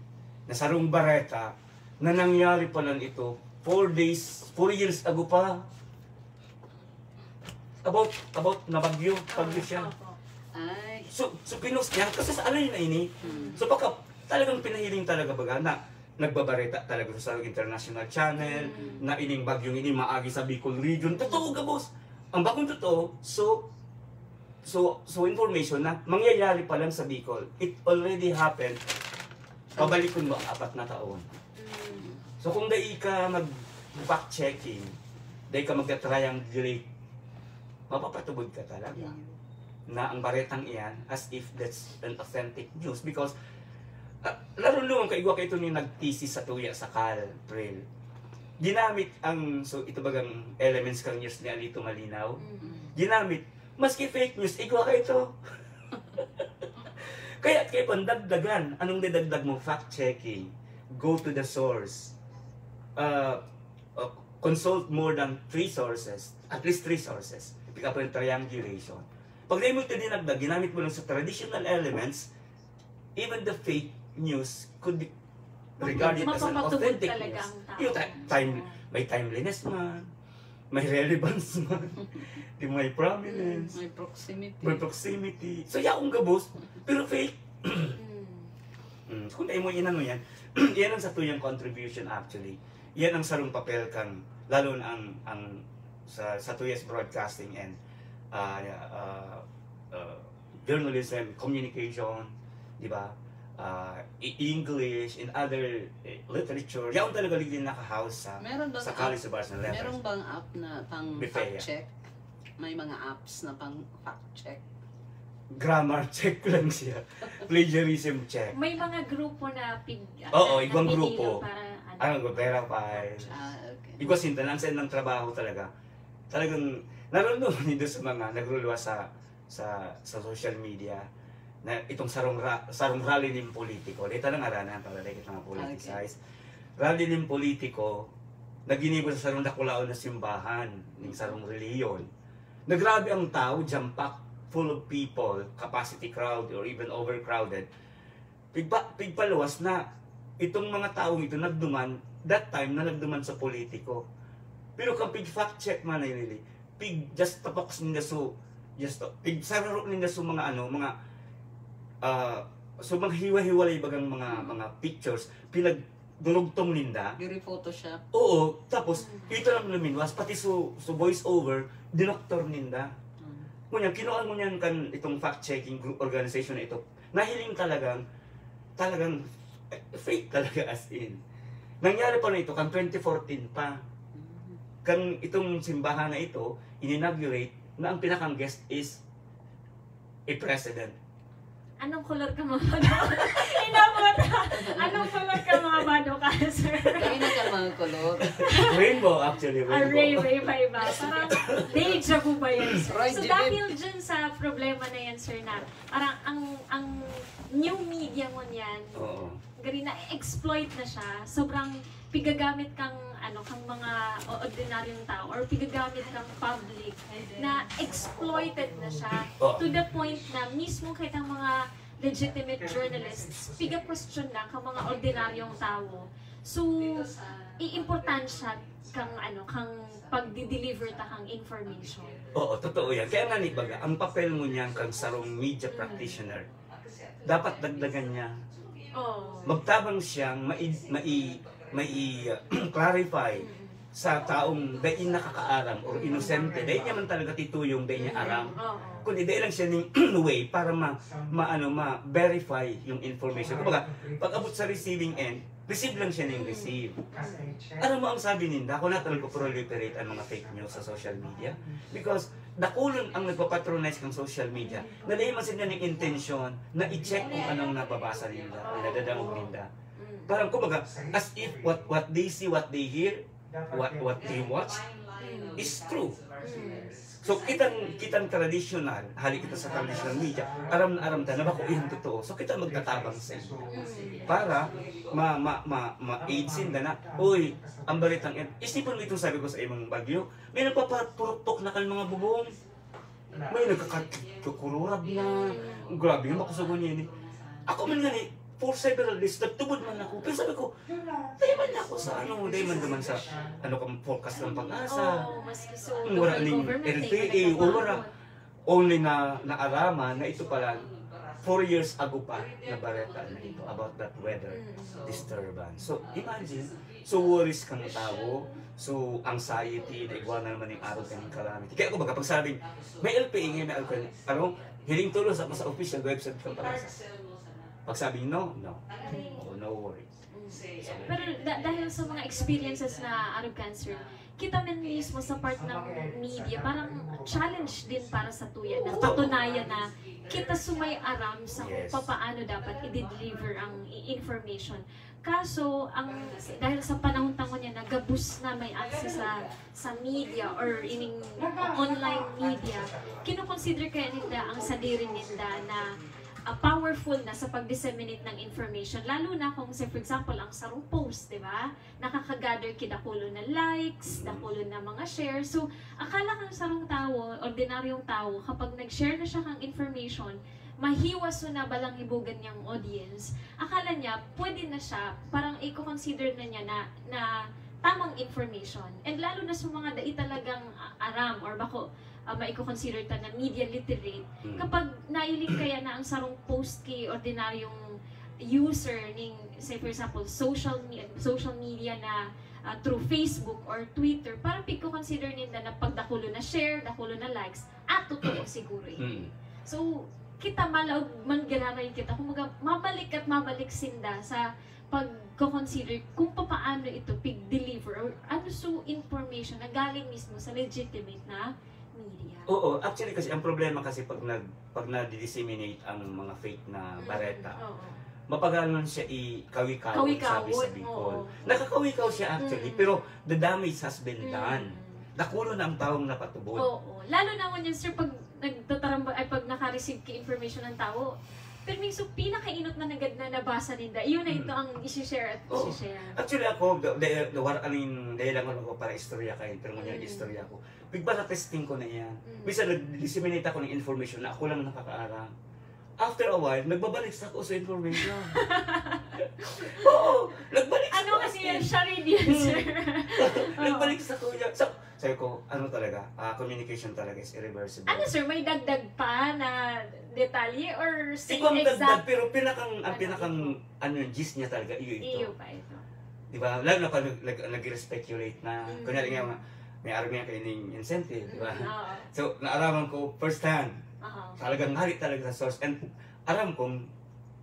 na sarong bareta na nangyari pa lang ito four days, four years ago pa. About, about na bagyo, bagyo siya. Ay. So, so pinost niya, kasi sa alay na ini. So baka talagang pinahiling talaga baga na nagbabareta talaga sa international channel, na ining bagyong ini maagi sa Bicol region. Totoo ka, boss. Ang bagong totoo, so, so, so information na mangyayari pa lang sa Bicol. It already happened. Pabalikon mo ang apat na taon. So kung dai ka mag fact checking, dai ka mag-triangulate, mapapatubod ka talaga na ang baretang iyan as if that's an authentic news because uh, lalo nung kaigwa ka ito ni nagtisis sa tuya sa Kal, Prel. Ginamit ang, so ito bagang elements kang news ni Alito Malinaw. Ginamit, maski fake news, igwa ka ito. Kaya kaya pandagdagan, anong didagdag mo? Fact checking. Go to the source. Uh, uh, consult more than three sources. At least three sources. Pick up yung triangulation. Pag di mo ito dinagdag, ginamit mo lang sa traditional elements, even the fake news could be regarded as an Mapapatubod authentic talaga news. Ang tao. Yung ti- time, may timeliness man, may relevance man, di may prominence, May proximity. may proximity. So, yaong gabos, pero fake. Mm. Mm, kung tayo mo inano yan, yan ang sa tuyang contribution actually. Yan ang sarong papel kang, lalo na ang, ang sa, sa tuyas broadcasting and uh, uh, uh, journalism, communication, di ba? Uh, i- English, in other eh, literature. Yan talaga ligin naka-house sa, Meron bang sa app, College of Arts and Letters. Meron bang app na pang Bifea. fact check? May mga apps na pang fact check. Grammar check lang siya. Plagiarism check. May mga grupo na pig... Oo, na ibang pinili grupo. Para ano, Ang verify. Ah, okay. Igwa sinta lang sa ilang trabaho talaga. Talagang naroon nindo sa mga nagruluwas sa sa sa social media na itong sarong ra, sarong rally nin politiko. Dito na ngaranan para dahil kita mga politicize. Rally nin politiko na ginibo sa sarong dakulaon na simbahan, ning sarong reliyon. Nagrabe ang tao, jam-packed, full of people, capacity crowd or even overcrowded. Pigpa, pigpaluwas na itong mga taong ito nagduman, that time na nagduman sa politiko. Pero kung pig fact check man ay nili, pig just tapak ninda so, just pig sararo ninda so mga ano, mga ah, so mga hiwa-hiwalay bagang mga mga pictures, pinagdurugtong ninda. Giri Photoshop. Oo, tapos ito lang luminwas, pati so, so voice over, dinoktor ninda. Mm. Ngunyan, kinuha mo niyan kan itong fact-checking group organization na ito. Nahiling talagang, talagang eh, fake talaga as in. Nangyari pa na ito kan twenty fourteen pa. Kan itong simbahan na ito, in-inaugurate na ang pinakang guest is a president. Anong color ka, mga bado? Inabot! Anong color ka, mga bado ka, sir? Kayo na ka mga color. Rainbow, actually. Ah, Rainbow. rainbow, iba-iba. Parang deja vu ba yan, sir? Roy, So, did dahil dyan sa problema na yan, sir, na parang ang ang new media mo niyan, Oo. gari na exploit na siya. Sobrang pigagamit kang ano kang mga o- ordinaryong tao or pigagamit kang public na exploited na siya Oh. to the point na mismo kitang mga legitimate journalists piga-question na kang mga ordinaryong tao. So, iimportansya kang ano kang pagdi-deliver ta kang information. Oo, totoo yan. Kaya nga ni baga, ang papel mo niyan kang sarong media practitioner, dapat dagdagan niya. Oh. Magtabang siyang mai, mai, mai uh, clarify sa taong dai nakakaaram or inosente, dai niya man talaga tituyong, dai niya aram. Oo. Kundi dai lang siya ning way para ma, ma ano, ma verify yung information. Kumbaga, pag abot sa receiving end, receive lang siya ning receive. Alam mo ang sabi ninda, ako na talaga proliferate ang mga fake news sa social media because dakulon ang nagpapatronize ng social media na dahil man sila ng intensyon na i-check kung anong nababasa ninda o nadadangog ninda. Parang kumbaga, as if what what they see, what they hear, what what they watch is true. So kitang kitang traditional, hali kita sa traditional media, aram na aram ta na bako iyan totoo. So kita magtatabang sa inyo para ma ma ma ma-aid sinda na, "Uy, ang baretang yan." Isipon mo itong sabi ko sa imong bagyo, may nagpapapuruktok na kan mga bubong. May nagkakakururab na. Grabe yung makusugon niya ini. Ako man nga ni, for several days, nagtubod man ako. Pero sabi ko, dahil man ako sa ano, dahil man naman sa ano kang forecast ng pag-asa. Oo, maski so, Ang wala local ning government, L T A, eh, o wala. Only na naaraman na ito pala four years ago pa na bareta na ito about that weather disturbance. So, imagine, so worries kang tao, so anxiety, na igwa na naman yung araw kanyang calamity. Kaya kumbaga, pag sabing, may L P A ngayon, may L P A, ano, hiling tulos ako sa official website ng pag-asa. Pag sabing no, no. Oh, no worries. Pero da- dahil sa mga experiences na arog cancer, kita man mismo sa part ng media, parang challenge din para sa tuya na patunayan na kita sumay aram sa kung Yes. papaano dapat i-deliver ang i- information. Kaso, ang dahil sa panahon tango niya na gabos na may access sa sa media or ining online media, kinoconsider kaya ninda ang sadiri ninda na ah, powerful na sa pag-disseminate ng information. Lalo na kung, say, for example, ang sarong post, di ba? Nakakagather ki dakulo na likes, dakulo na mga share. So, akala kang sarong tawo, ordinaryong tawo, kapag nag-share na siya kang information, mahiwas na balang hibugan niyang audience, akala niya, pwede na siya, parang i-consider na niya na, na tamang information. And lalo na sa mga dai talagang ah, aram or bako, uh, maiko-consider ta na media literate, Mm. Kapag nailing kaya na ang sarong post ki ordinaryong user ning, say, for example, social me- social media na ah, through Facebook or Twitter, parang pigko-consider ninda na pag dakulo na share, dakulo na likes, ah, totoo siguro eh. Mm. So, kita malaog manggiraray kita. Kumbaga, mabalik at mabalik sinda sa pagko-consider kung papaano ito pig-deliver or ano so information na galing mismo sa legitimate na media. Oo, actually kasi ang problema kasi pag nag pag na-disseminate ang mga fake na bareta, Oo. mapagal man siya ikawikaw, sabi sa Kawikawon, Bicol. Oo. Nakakawikaw siya actually, Mm. pero the damage has been Mm. done. Dakulo na ang taong napatubod. Oo. Lalo na ngunyan, sir, pag nagtataramba, ay pag naka-receive ka information ng tao, pero minsan pinakainot na nagad na nabasa ninda, iyon na ito ang isi-share at Oo. isi-share. Actually ako, the, the, the war, I mean, dahil lang ako para istorya kayo, pero ngunyan Mm. istorya ko. Big bata testing ko na yan. Mm. Minsan nag-disseminate ako ng information na ako lang nakakaaram. After a while, nagbabalik sa ako sa information. Oo, nagbalik sa Ano ako. kasi yan? Charade yan, sir. Nagbalik sa kuya. So, sabi ko, ano talaga, ah, communication talaga is irreversible. Ano, sir? May dagdag pa na detalye or same Ikaw ang dagdag, exact? Pero pinakang, ang Ano, pinakang, ano yung gist niya talaga, iyo ito. Iyo pa ito. Di ba? Lalo na pag nag, nag, nag-speculate na, Mm. kunyari nga, may army ka ining incentive, di ba? Mm, oo. So, naaraman ko first hand. Oo. Talagang hali talaga sa source. And aram kong,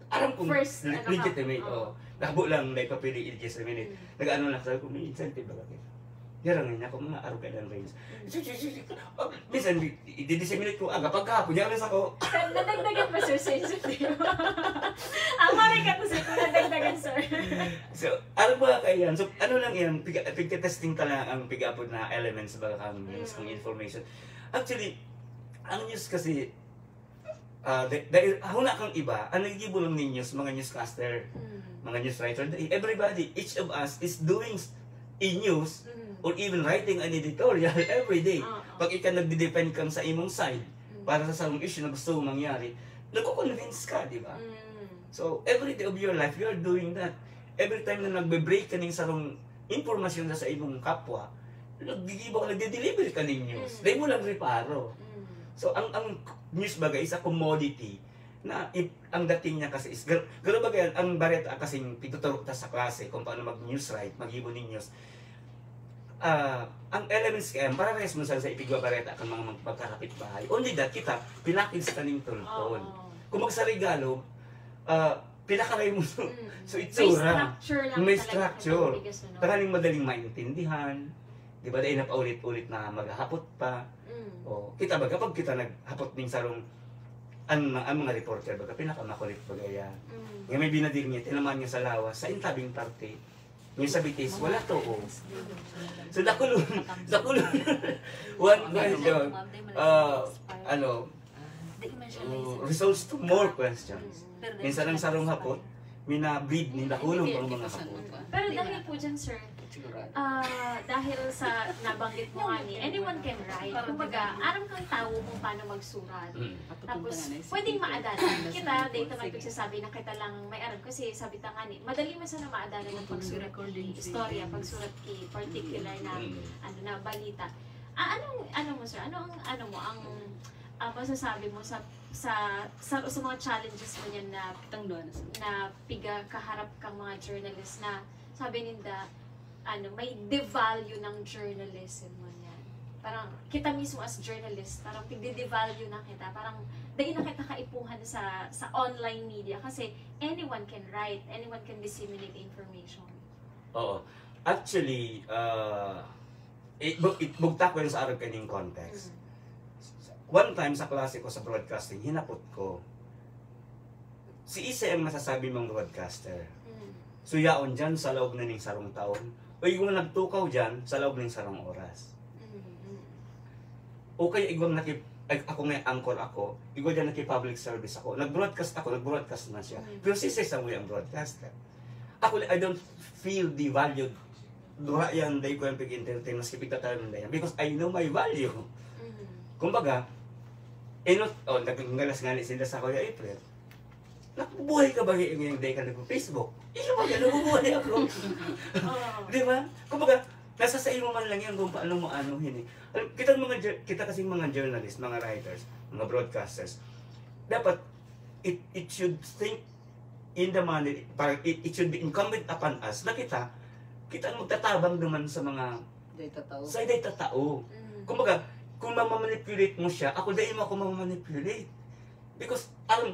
aram kong First, le- ano ka, legitimate. oo. Oh. Nahabo lang, dahil pa pwede i-disseminate. Mm. Nag-ano lang, sabi ko, may incentive ba kayo? Yarang niya ako, mga arog ka ng range. Mm. Oh, minsan, i-disseminate ko aga, pagkahapon, yarang sa ko. Nadagdagan pa, sir, sa incentive. Ang maray ka to, sir, kung nadagdagan, sir. So, ano ba kaya yan? So, ano lang yan? Pig- pigka-testing talaga ang pig-apod na elements, baga kang news, Mm. kang information. Actually, ang news kasi, ah, da- dahil huna kang iba, ang nagigibo lang nin news, mga newscaster, Mm. mga news writer, everybody, each of us is doing s- a news Mm. or even writing an editorial every day. Oo. Pag ikaw nagde-defend kang sa imong side, Mm. para sa sarong issue na gusto mong mangyari, nagko-convince ka, di ba? Mm. So, every day of your life, you are doing that. Every time na nagbe-break ka ning sarong impormasyon sa, sa imong kapwa, naggigibo ka, nagde-deliver ka ning news. Mm. Dahil mo lang reparo. Mm. So, ang ang news baga is a commodity na i- ang dating niya kasi is, gar- garo baga yan, ang bareta kasing pigtuturo ta sa klase kung paano mag-news write, maghibo ning news. Ah, ang elements kaya, para responsable sa ipigbabareta kan mga mag- magkakapit bahay. Only that, kita, pinakid sa taning tulpon. Oo. Kung magsaregalo, ah, pinakaray mo so, Mm. so May itsura. structure lang May talaga structure. kapag bigas, ano? Tanganing madaling maintindihan. Di ba? Dahil napaulit-ulit na maghahapot pa. Mm. O, kita ba, kapag kita naghapot ning sarong Ang, ang mga reporter, baga, pinakamakulit, baga, yan. Mm. Nga may binadir niya, tinamaan niya sa lawas, sa intabing parte. Yung sa bitis, wala to, oh. So, dakulon, dakulon. One question, uh, ano, uh, results to more questions. Minsan ang sarong hapot, mina-breed ni dakulon ang mga hapot. Pero dahil po dyan, sir, ah, dahil sa nabanggit mo nga ni, anyone can write. Kumbaga, aram kang tawo kung paano magsurat. Mm. Tapos, pwedeng maadalan kita, dahil naman pagsasabi na kita lang may aram. Kasi sabi ta nga ni, madali man sana maadalan ang pagsurat ki istorya, pagsurat ki particular na, ano, na balita. Ah, anong, ano mo, sir? Ano ang, ano mo, ang, ah, masasabi mo sa, sa, sa, sa mga challenges mo niyan na, na piga kaharap kang mga journalist na sabi ninda, ano, may devalue ng journalism mo niyan. Parang kita mismo as journalist, parang pigde-devalue na kita. Parang dahil na kita kaipuhan sa sa online media kasi anyone can write, anyone can disseminate information. Oo. Actually, uh, it, bu- it, bugtak ko yun sa arog kaning context. Mm. One time sa klase ko sa broadcasting, hinapot ko, si isa ang masasabi mong broadcaster. Mm. So yaon dyan sa loob na ning sarong taon, o igwang nagtukaw dyan sa loob ning sarong oras. Mm, mm. O kaya igwang nakip, ay, ako nga anchor ako, igwa dyan naki-public service ako. Nag-broadcast ako, nag-broadcast na siya. Mm. Pero si Cesar mo ang broadcaster. Ako, I don't feel devalued. Dura yan, dahil ko yung pag-entertain, maski pagtatayo ng dayan. Because I know my value. Mm. Kumbaga, inot, oh, naggalas nga ni sila sa Kuya April. Nabubuhay ka ba ngayon dahil ka nag-Facebook? Iyo ba yan? Nabubuhay ako. Di ba? Kumbaga, nasa sa imo man lang yan kung paano mo anuhin eh. Alam, kita, mga, jour- kita kasing mga journalists, mga writers, mga broadcasters, dapat it, it should think in the manner, parang it, it should be incumbent upon us na kita, kita ang magtatabang naman sa mga Dahil totoo. sa dahil tao. Mm. Kumbaga, kung mamamanipulate mo siya, ako dahil mo ako mamamanipulate. Because, ang,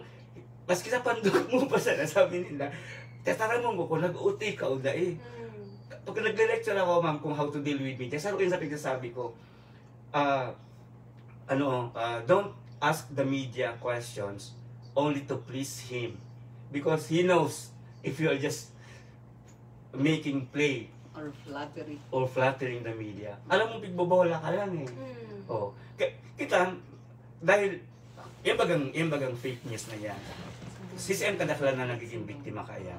maski sa pandog mo pa siya, nasabi nila, tataramon ko kung nag-uti ka o dai. Mm. Pag nagre-lecture ako, ma'am, kung how to deal with media, sa rin sa pagsasabi ko, ah, ano, ah, don't ask the media questions only to please him. Because he knows if you are just making play Or flattery. or flattering the media. Alam mo, pigbobola ka lang eh. Mm. Oh, K- kita, dahil, yung bagang, yung bagang fake news na yan, si C M kadaklan na nagiging biktima kaya.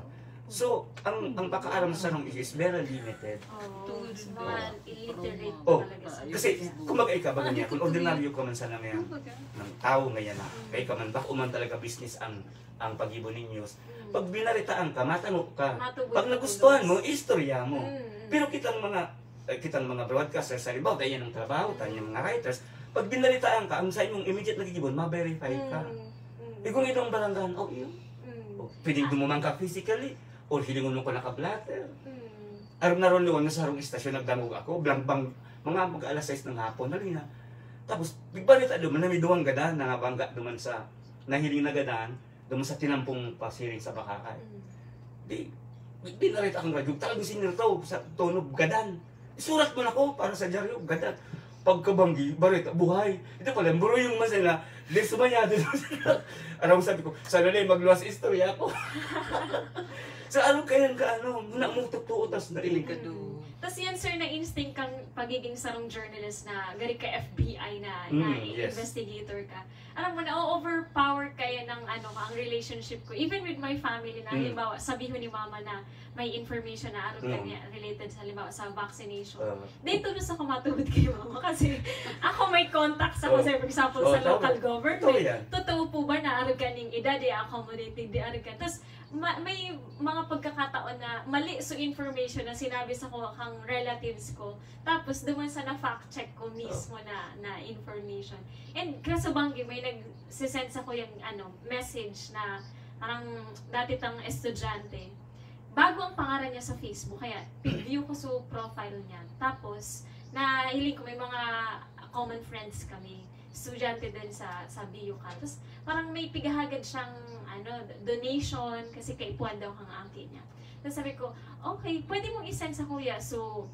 So, ang ang pakaaram sa nung is very limited. Oo, sa mga illiterate Oh, talaga sila. Kasi, kumbaga ikaw, baga niya, kung ordinaryo ka man sana ngayon, ng tao ngayon na, kay ka man, bako man talaga business ang ang pag-ibo nin news. Pag binaritaan ka, matano ka. Matubod Pag ka nagustuhan kung mo, istorya mo. Mm. Pero kitang mga eh, kitang mga broadcasters, halimbawa, tayo ng trabaho, tayo ng mga writers, pag binalitaan ka, ang sa imong immediate nagigibon, ma-verify ka. Mm, mm, Eh kung itong baranggan, oh, iyo. mm. Oh, pwedeng dumuman ka physically, or hilingon mo ko naka-blotter. Mm. Aram na ron noon, nasa harong istasyon, nagdangog ako, blangbang, mga mag alas sais ng hapon, dali na. Tapos, bigbarita duman na may duwang gadan na nabangga duman sa, nahiling na gadan, duman sa tinampong pasiring sa Bakakay. Mm. Di, di, di narita akong radyo, talagang sinirtaw sa tono, gadan. Isurat mo na ko para sa dyaryo, gadan. Pagkabanggi, barita, buhay. Ito pala, bro yung masaya na, di sumayado. Aram sabi ko, sana na yung magluwas istorya ako. Sa ano kaya ka, ano, muna mong totoo, tas na Delikado. Tapos yan, sir, na instinct kang pagiging sarong journalist na gari ka F B I na, na Mm, yes. investigator ka. Alam mo, na-overpower kaya ng ano, ang relationship ko. Even with my family na, Mm. halimbawa, sabihin ni mama na may information na arog Mm. kanya related sa, halimbawa, sa vaccination. Uh, Dito na sa kumatubod kay mama kasi ako may contacts ako, Oh. sir, for example, Oh, sa tama. local government. Totoo yan. Totoo po ba na arog kaning edad, i-accommodate, di arog ka? Tapos, ma- may mga pagkakataon na mali so information na sinabi sa ko kang relatives ko. Tapos, duman sa na-fact check ko mismo na, na information. And kaso banggi, may nagsisend sa ko yung ano, message na parang dati tang estudyante. Bago ang pangaran niya sa Facebook, kaya view ko sa profile niya. Tapos, nahiling ko may mga common friends kami. Estudyante din sa sa B U Cal. Tapos, parang may pigahagad siyang ano, donation kasi kaipuhan daw kang angki niya. Tapos sabi ko, okay, pwede mong isend sa kuya. So,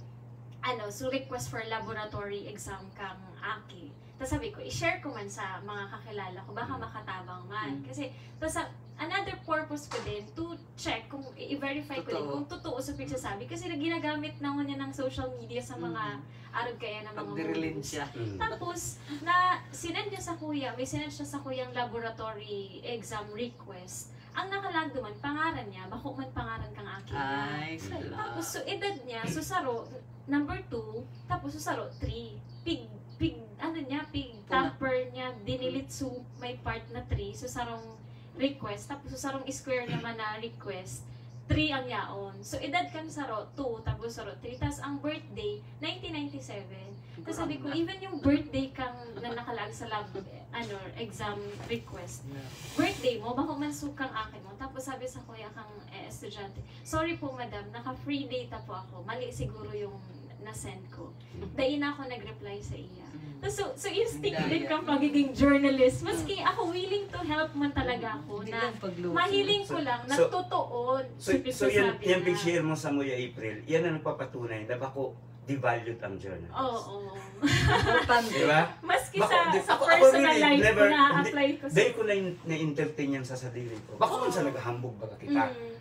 ano, so request for laboratory exam kang aki. Tapos sabi ko, i-share ko man sa mga kakilala ko, baka makatabang man. Mm. Kasi, tapos sa, another purpose ko din, to check, kung i-verify ko din, Totoo. kung totoo sa pagsasabi. Kasi ginagamit na niya ng social media sa mga Mm. arog kaya ng mga Pagdirilin movies. siya. Mm. Tapos, na sinend niya sa kuya, may sinend siya sa kuyang laboratory exam request. Ang nakalag duman, pangaran niya, bako man pangaran kang aki niya. Ay, sala. Tapos, so edad niya, so saro, number two, tapos so saro, three. Pig, pig, ano niya, pig Puna. tamper niya, dinilit so may part na three, so sarong request, tapos so sarong square naman na request, three ang yaon. So, edad kan saro, two, tapos saro, three. Tapos ang birthday, nineteen ninety-seven. Tapos sabi ko, even yung birthday kang na nakalag sa lab, ano, exam request, birthday mo, bako man so kang aki mo. Tapos sabi sa kuya kang eh, estudyante, "Sorry po, madam, naka-free data po ako. Mali siguro yung na-send ko." Dai na ako nag-reply sa iya. Mm. Tapos, so, so yung stick Ang din daya. Kang pagiging journalist. Maski ako, willing to help man talaga ako Hindi na lang pagluto. mahiling ko So, lang, so, nagtotoo So, sa so yan, pagsasabi yung niya. pag-share mo sa Muya April, yan ang nagpapatunay na bako devalued ang journalist. Oo. Importante. Di ba? Maski Bako, sa, di, sa ako, ako personal really, life never, ko, na-apply ko sa... Dahil ko na, na-entertain yan sa sadiri ko. Bako man sa naghahambog baga kita. Mm.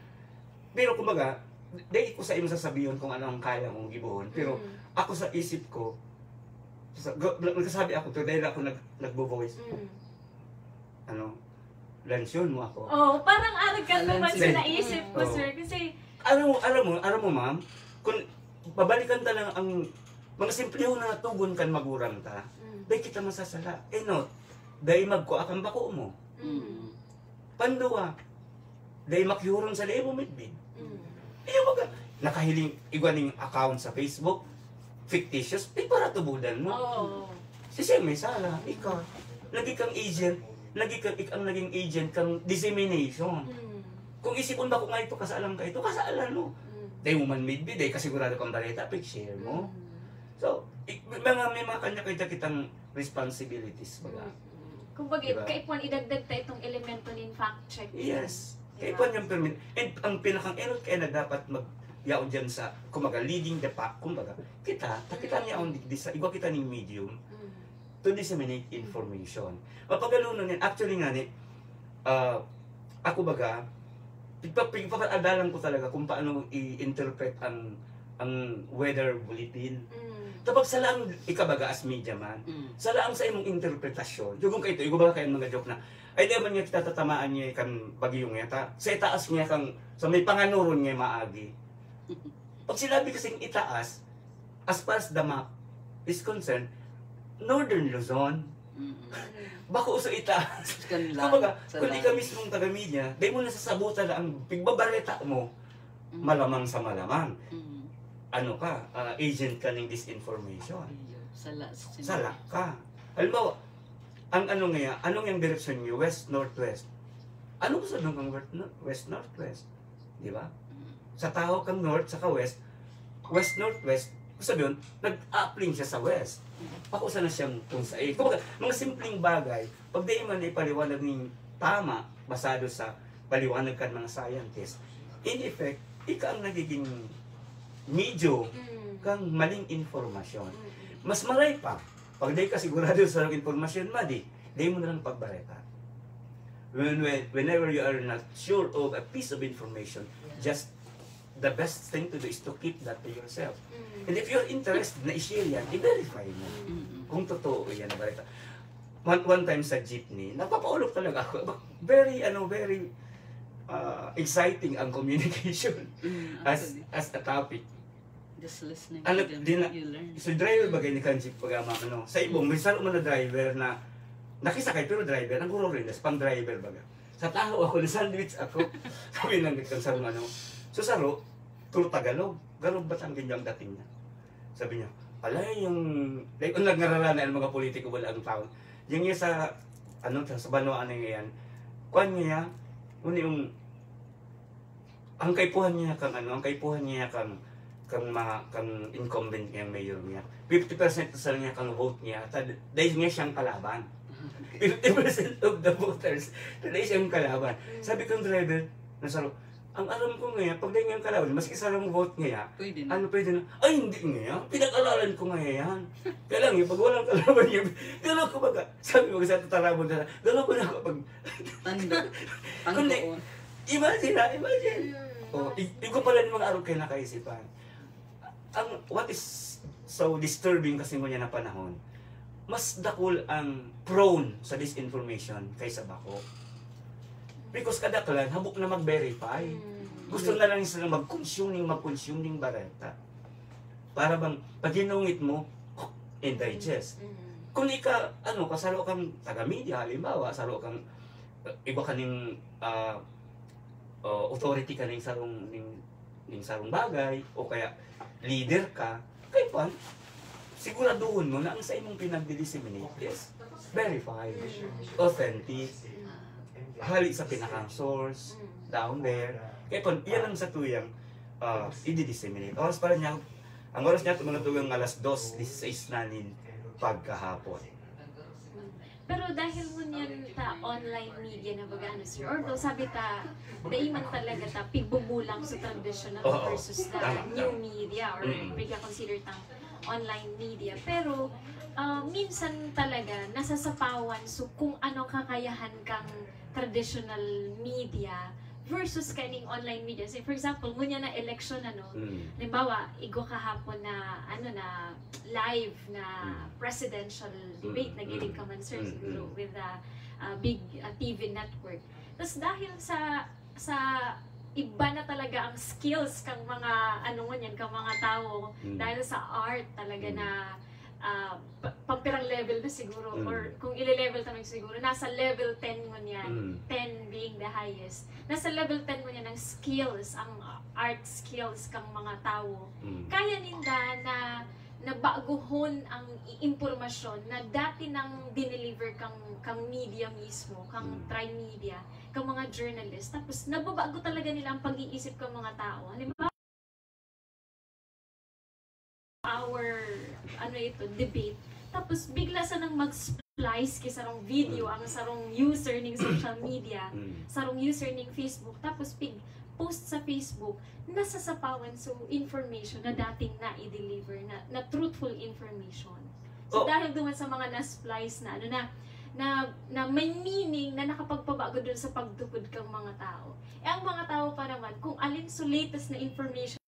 Pero kumbaga, dahil ko sa imo sasabihon kung ano ang kaya mong gibohon. Pero Mm. ako sa isip ko, sa, go- nagsasabi ako to dahil ako nag, nagbo-voice. Mm. Ano, lansyon mo ako. Oh, parang arog ka naman sa Lansyon. naisip ko, Oo. sir. Kasi, Alam mo, alam mo, alam mo, ma'am, kung babalikan ta lang ang mga simplehon na natugon kan magurang ta, mm. dahil kita masasala. Eh, no, dahil magkua kang bako mo. Mm. Pandua, dahil makihuron sa limo midbid. Mm. Iyo baga, nakahiling igwa ning account sa Facebook, fictitious, eh, para tubudan mo. Oo. Si siya may sala, ikaw. Lagi kang agent, lagi kang, ik- ang naging agent kang dissemination. Mm. Kung isipon ba ko nga ito, kasalan ka ito, kasalan mo. Mm. Dahil mo man midbid, dahil kasigurado kang balita, pag-share mo. Mm. So, ik- may mga, may mga kanya-kanya kitang responsibilities baga. Mm. Kumbaga, Diba? Kaipuhan idagdag ta itong elemento nin fact check. Yes. Diba? Kaipuhan yung permit. And ang pinakang error kaya na dapat mag yaon dyan sa, kumbaga, leading the pack, kumbaga, kita, takita niya ang digdi sa, igwa kita ning medium Mm. to disseminate information. Mapagalunan yan. Actually nga ni, ah, ako baga, pigpa- pigpapaadalan ko talaga kung paano i-interpret ang ang weather bulletin. Mm. Tapos sa lang, ikabaga as media man, Mm. sa lang sa imong interpretasyon, yung kung kayo, yung baga kayong mga joke na, ay di man nga kita tatamaan niya kan bagyo niya ta, sa itaas niya kang, sa may panganuron niya maagi. Pag sinabi kasing itaas, as far as the map is concerned, Northern Luzon, Mm. bako sa itaas. Kan lang, Kumbaga, sa kung lang. ikaw mismong taga-media, dahil mo nasasabutan na ang pigbabareta mo, Mm. malamang sa malaman. Mm. Ano ka, ah, agent ka ng disinformation. Iyo, sala sa Sala ka. Halimbawa, ang ano nga, anong yung direksyon niyo? West, northwest. Ano gusto nung kang west, no- west, northwest? Di ba? Mm. Sa tao kang north, saka west, west, northwest, gusto yun, nag-uplink siya sa west. Pakusa na siyang kung sa eh. Kumbaga, mga simpleng bagay, pag di man ipaliwanag ng tama, basado sa paliwanag kan mga scientist, in effect, ika ang nagiging medium Mm. kang maling informasyon. Mm. Mas maray pa, pag di ka sigurado sa impormasyon, madi, di mo na lang pagbareta. When, when, whenever you are not sure of a piece of information, just the best thing to do is to keep that to yourself. Mm. And if you're interested na i-share yan, i-verify mo Mm. kung totoo yan na balita. One, one time sa jeepney, napapaulog talaga ako. Very, ano, very uh, exciting ang communication Mm, as actually. as a topic. Just listening Ano, to them, di na- you learn. So driver bagay ni kan jeep baga mga ano. Sa ibong, may saro man na driver na nakisakay pero driver, ang guro rin, pang driver baga. Sa tao ako, na-sandwich ako. Sabi ng kan saro ano. So saro, puro Tagalog. Garog ba ang ganyang dating niya? Sabi niya, alay yung, like, ang nagngararana ang mga politiko, wala ang taon. Yung niya sa, ano, sa banwaan na yan, kuan niya, uni yung, ang kaipuhan niya kang, ano, ang kaipuhan niya kang, kang, ma, kang incumbent niya, mayor niya. fifty percent sa niya kang vote niya, tad, dahil niya siyang kalaban. fifty percent of the voters, dahil siyang kalaban. Sabi kang driver, nasaro, Ang aram ko ngayon, pag dahil ngayong kalaban, maski sarong vote ngayon, Pwede na. ano pwede na? Ay, hindi ngayon. Pinag-aralan ko ngayon yan. Kaya lang, yung pag walang kalaban yun, gano'n ko baga, sabi ko sa tatarabon na, gano'n ko na ako pag Tanda. Kundi, Tanda. Imagine na, imagine. Mm. Oh, i- igo pala yung mga araw kayo nakaisipan. Ang, what is so disturbing kasi ngunyan na panahon, mas dakul ang prone sa disinformation kaysa bako. Because kadaklan, habok na mag-verify. Mm. Gusto na lang sila mag-consume ning, mag-consume ning bareta. Para bang, pag hinungit mo, and digest. Mm. Kung ika, ano, kasaro kang taga-media, halimbawa, saro kang, uh, iba ka ning, ah, uh, authority ka ning sarong, ning, ning sarong bagay, o kaya leader ka, kaya pan, siguraduhon mo na ang sa imong pinagdi-disseminate is verified, authentic, hali sa pinakang source, down there. Kaya pan, yan ang sa tuyang, ah, i-disseminate. Oras pala niya, ang oras niya, mga tugang alas dos dieciséis na nin pagkahapon. Pero dahil ngunyan ta online media na baga, ano, sir, although sabi ta, dai man talaga ta pigbubulang sa traditional Oo, versus the tama, new tama. media or Mm. pigka-consider tang online media. Pero, ah, minsan talaga nasasapawan, so kung ano kakayahan kang traditional media versus kaning online media. Say, for example, ngunyan na election, ano, Mm. halimbawa, igwa kahapon na, ano, na live na Mm. presidential debate, Mm, nagiling mm, ka man, sir, mm, siguro, mm. with a, a big, a T V network. Tas dahil sa, sa iba na talaga ang skills kang mga, ano ngunyan, kang mga tao, Mm. dahil sa art talaga Mm. na, ah, pa-, pampirang level na siguro, Mm. or kung ile-level ta man siguro, nasa level ten ngunyan, Mm. ten being the highest. Nasa level ten ngunyan ang skills, ang art skills kang mga tao. Mm. Kaya ninda na, na baguhon ang i-, impormasyon na dati nang dineliver kang, kang media mismo, kang Mm. Trimedia, kang mga journalist. Tapos nababago talaga nila ang pag-iisip kang mga tao. Halimbawa, our, ano ito, debate. Tapos bigla sanang mag-splice ki sarong video Mm. ang sarong user ning social media, Mm. sarong user ning Facebook. Tapos pig post sa Facebook, nasasapawan so information na dating na-i-deliver, na, na truthful information. So, Oh. dahil duman sa mga na-splice na, ano na, na, na may meaning na nakapagpabago dun sa pagtukod kang mga tao. Eh, ang mga tao pa naman, kung alin so latest na information,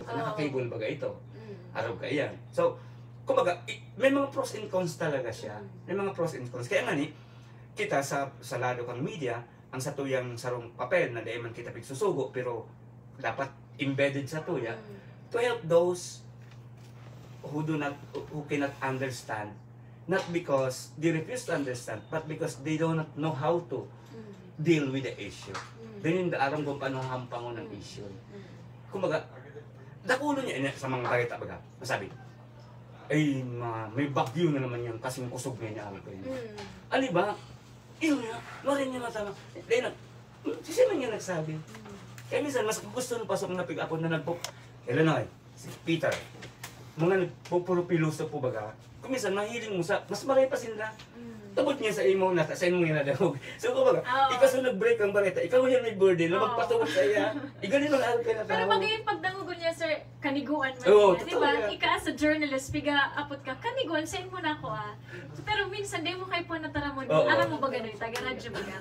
Nakakable baga ito. Mm. Araw ka iyan. So, kumbaga, i-, may mga pros and cons talaga siya. Mm. May mga pros and cons. Kaya nga ni, kita sa, sa lado kang media, ang satuyang sarong papel na dai man kita pigsusugo, pero dapat embedded sa tuya, Mm. to help those who do not, who cannot understand, not because they refuse to understand, but because they do not know how to Mm. deal with the issue. Mm. Dai ninda aram kung paano hampangon ang Mm. issue. Mm. Kumbaga, dakulo niya, niya sa mga bareta baga, masabi, "Ay, ma, may bagyo na naman yan, kasing kusog na niya ang Mm. Ano ba? Yun nga, marin niya matama." Dahil na, hmm, siya man niya nagsabi. Mm. Kaya minsan, mas gusto ng pasok na pig-apon na nagpo-, Illinois, si Peter. Mga nagpupurupiloso po baga. Kung minsan, mahiling mo sa, mas maray pa sila. Mm. Tubod niya sa imo, nasa sa imo nga nadangog. So, kumbaga, Oo. ikaw sa nag-break ang bareta, ikaw yan may burden na Oo. magpatubod sa iya. Igaling ang araw ka na Pero tao. Magiging pagdangogon niya, sir, kaniguan man Oo, niya, di totoo ba? Yan. Ika as a journalist, piga-apot ka, kaniguan, send mo na ako, ah. So, pero minsan, di mo kayo po nataramon. Oo. Aram mo ba gano'n? Taga-radyo ba ka?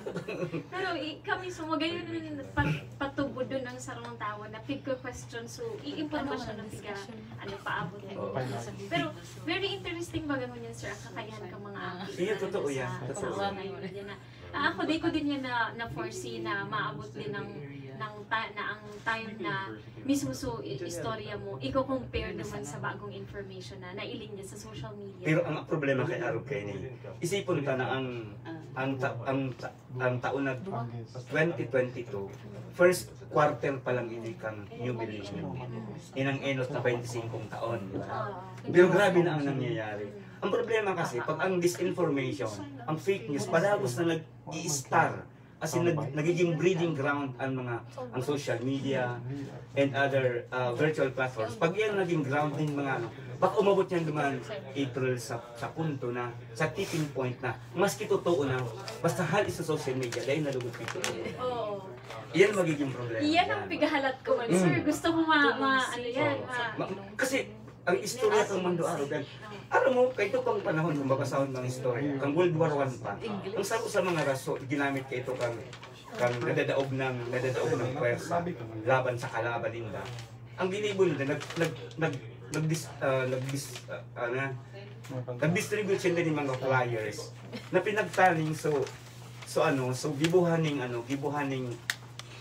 Pero i-, kami, so, magayon pat-, patubod doon ng sarong tao na pigka-question. So, i-impormasyon ng piga, ano, paabot na Oo. yun. Pero, very interesting ba gano'n yan, sir, ang kakayahan ka mga aki Iya, na totoo ano yan. Sa Totoo. panahon ngayon, yan na. Ah, ako, di ko din yan na, na-foresee na maabot din ng, ng ta-, na ang time na mismo so i-, istorya mo, iko-compare naman sa bagong information na nailing niya sa social media. Pero ang problema kay Arog kay ni, isipon ta na ang, ang ta-, ang ta-, ang taon na twenty twenty-two, first quarter pa lang ini kang New Millennium. Inang enot na twenty-five taon, di ba? Pero grabe na ang nangyayari. Ang problema kasi, pag ang disinformation, ang fake news, padagos na nag-i-star, as in, nag-, nagiging breeding ground ang mga, ang social media and other, uh, virtual platforms. Pag yan naging ground din mga ano, baka umabot yan duman, April, sa, sa punto na, sa tipping point na, maski totoo na, basta hali sa social media, dahil nalugod dito. Oo. Yan magiging problema. Iyan ang dyan. Pigahalat ko man, sir. Mm. Gusto ko ma, ma ano yan, Oo. ma, Ma- kasi, ang istorya kang Mando Araw, kan, alam mo, kay ito pang panahon, kung babasahon ng istorya, kang World War One pa, ang saro sa mga raso, ginamit kay ito kang, kang nadadaog ng, nadadaog ng pwersa laban sa kalaban ninda. Ang ginibo nila, nag, nag, nag, nag, dis, ah, nag, dis, ah, ano, nag-distribute sila ng mga flyers na pinagtaning so so ano so gibuhan ning ano gibuhan ning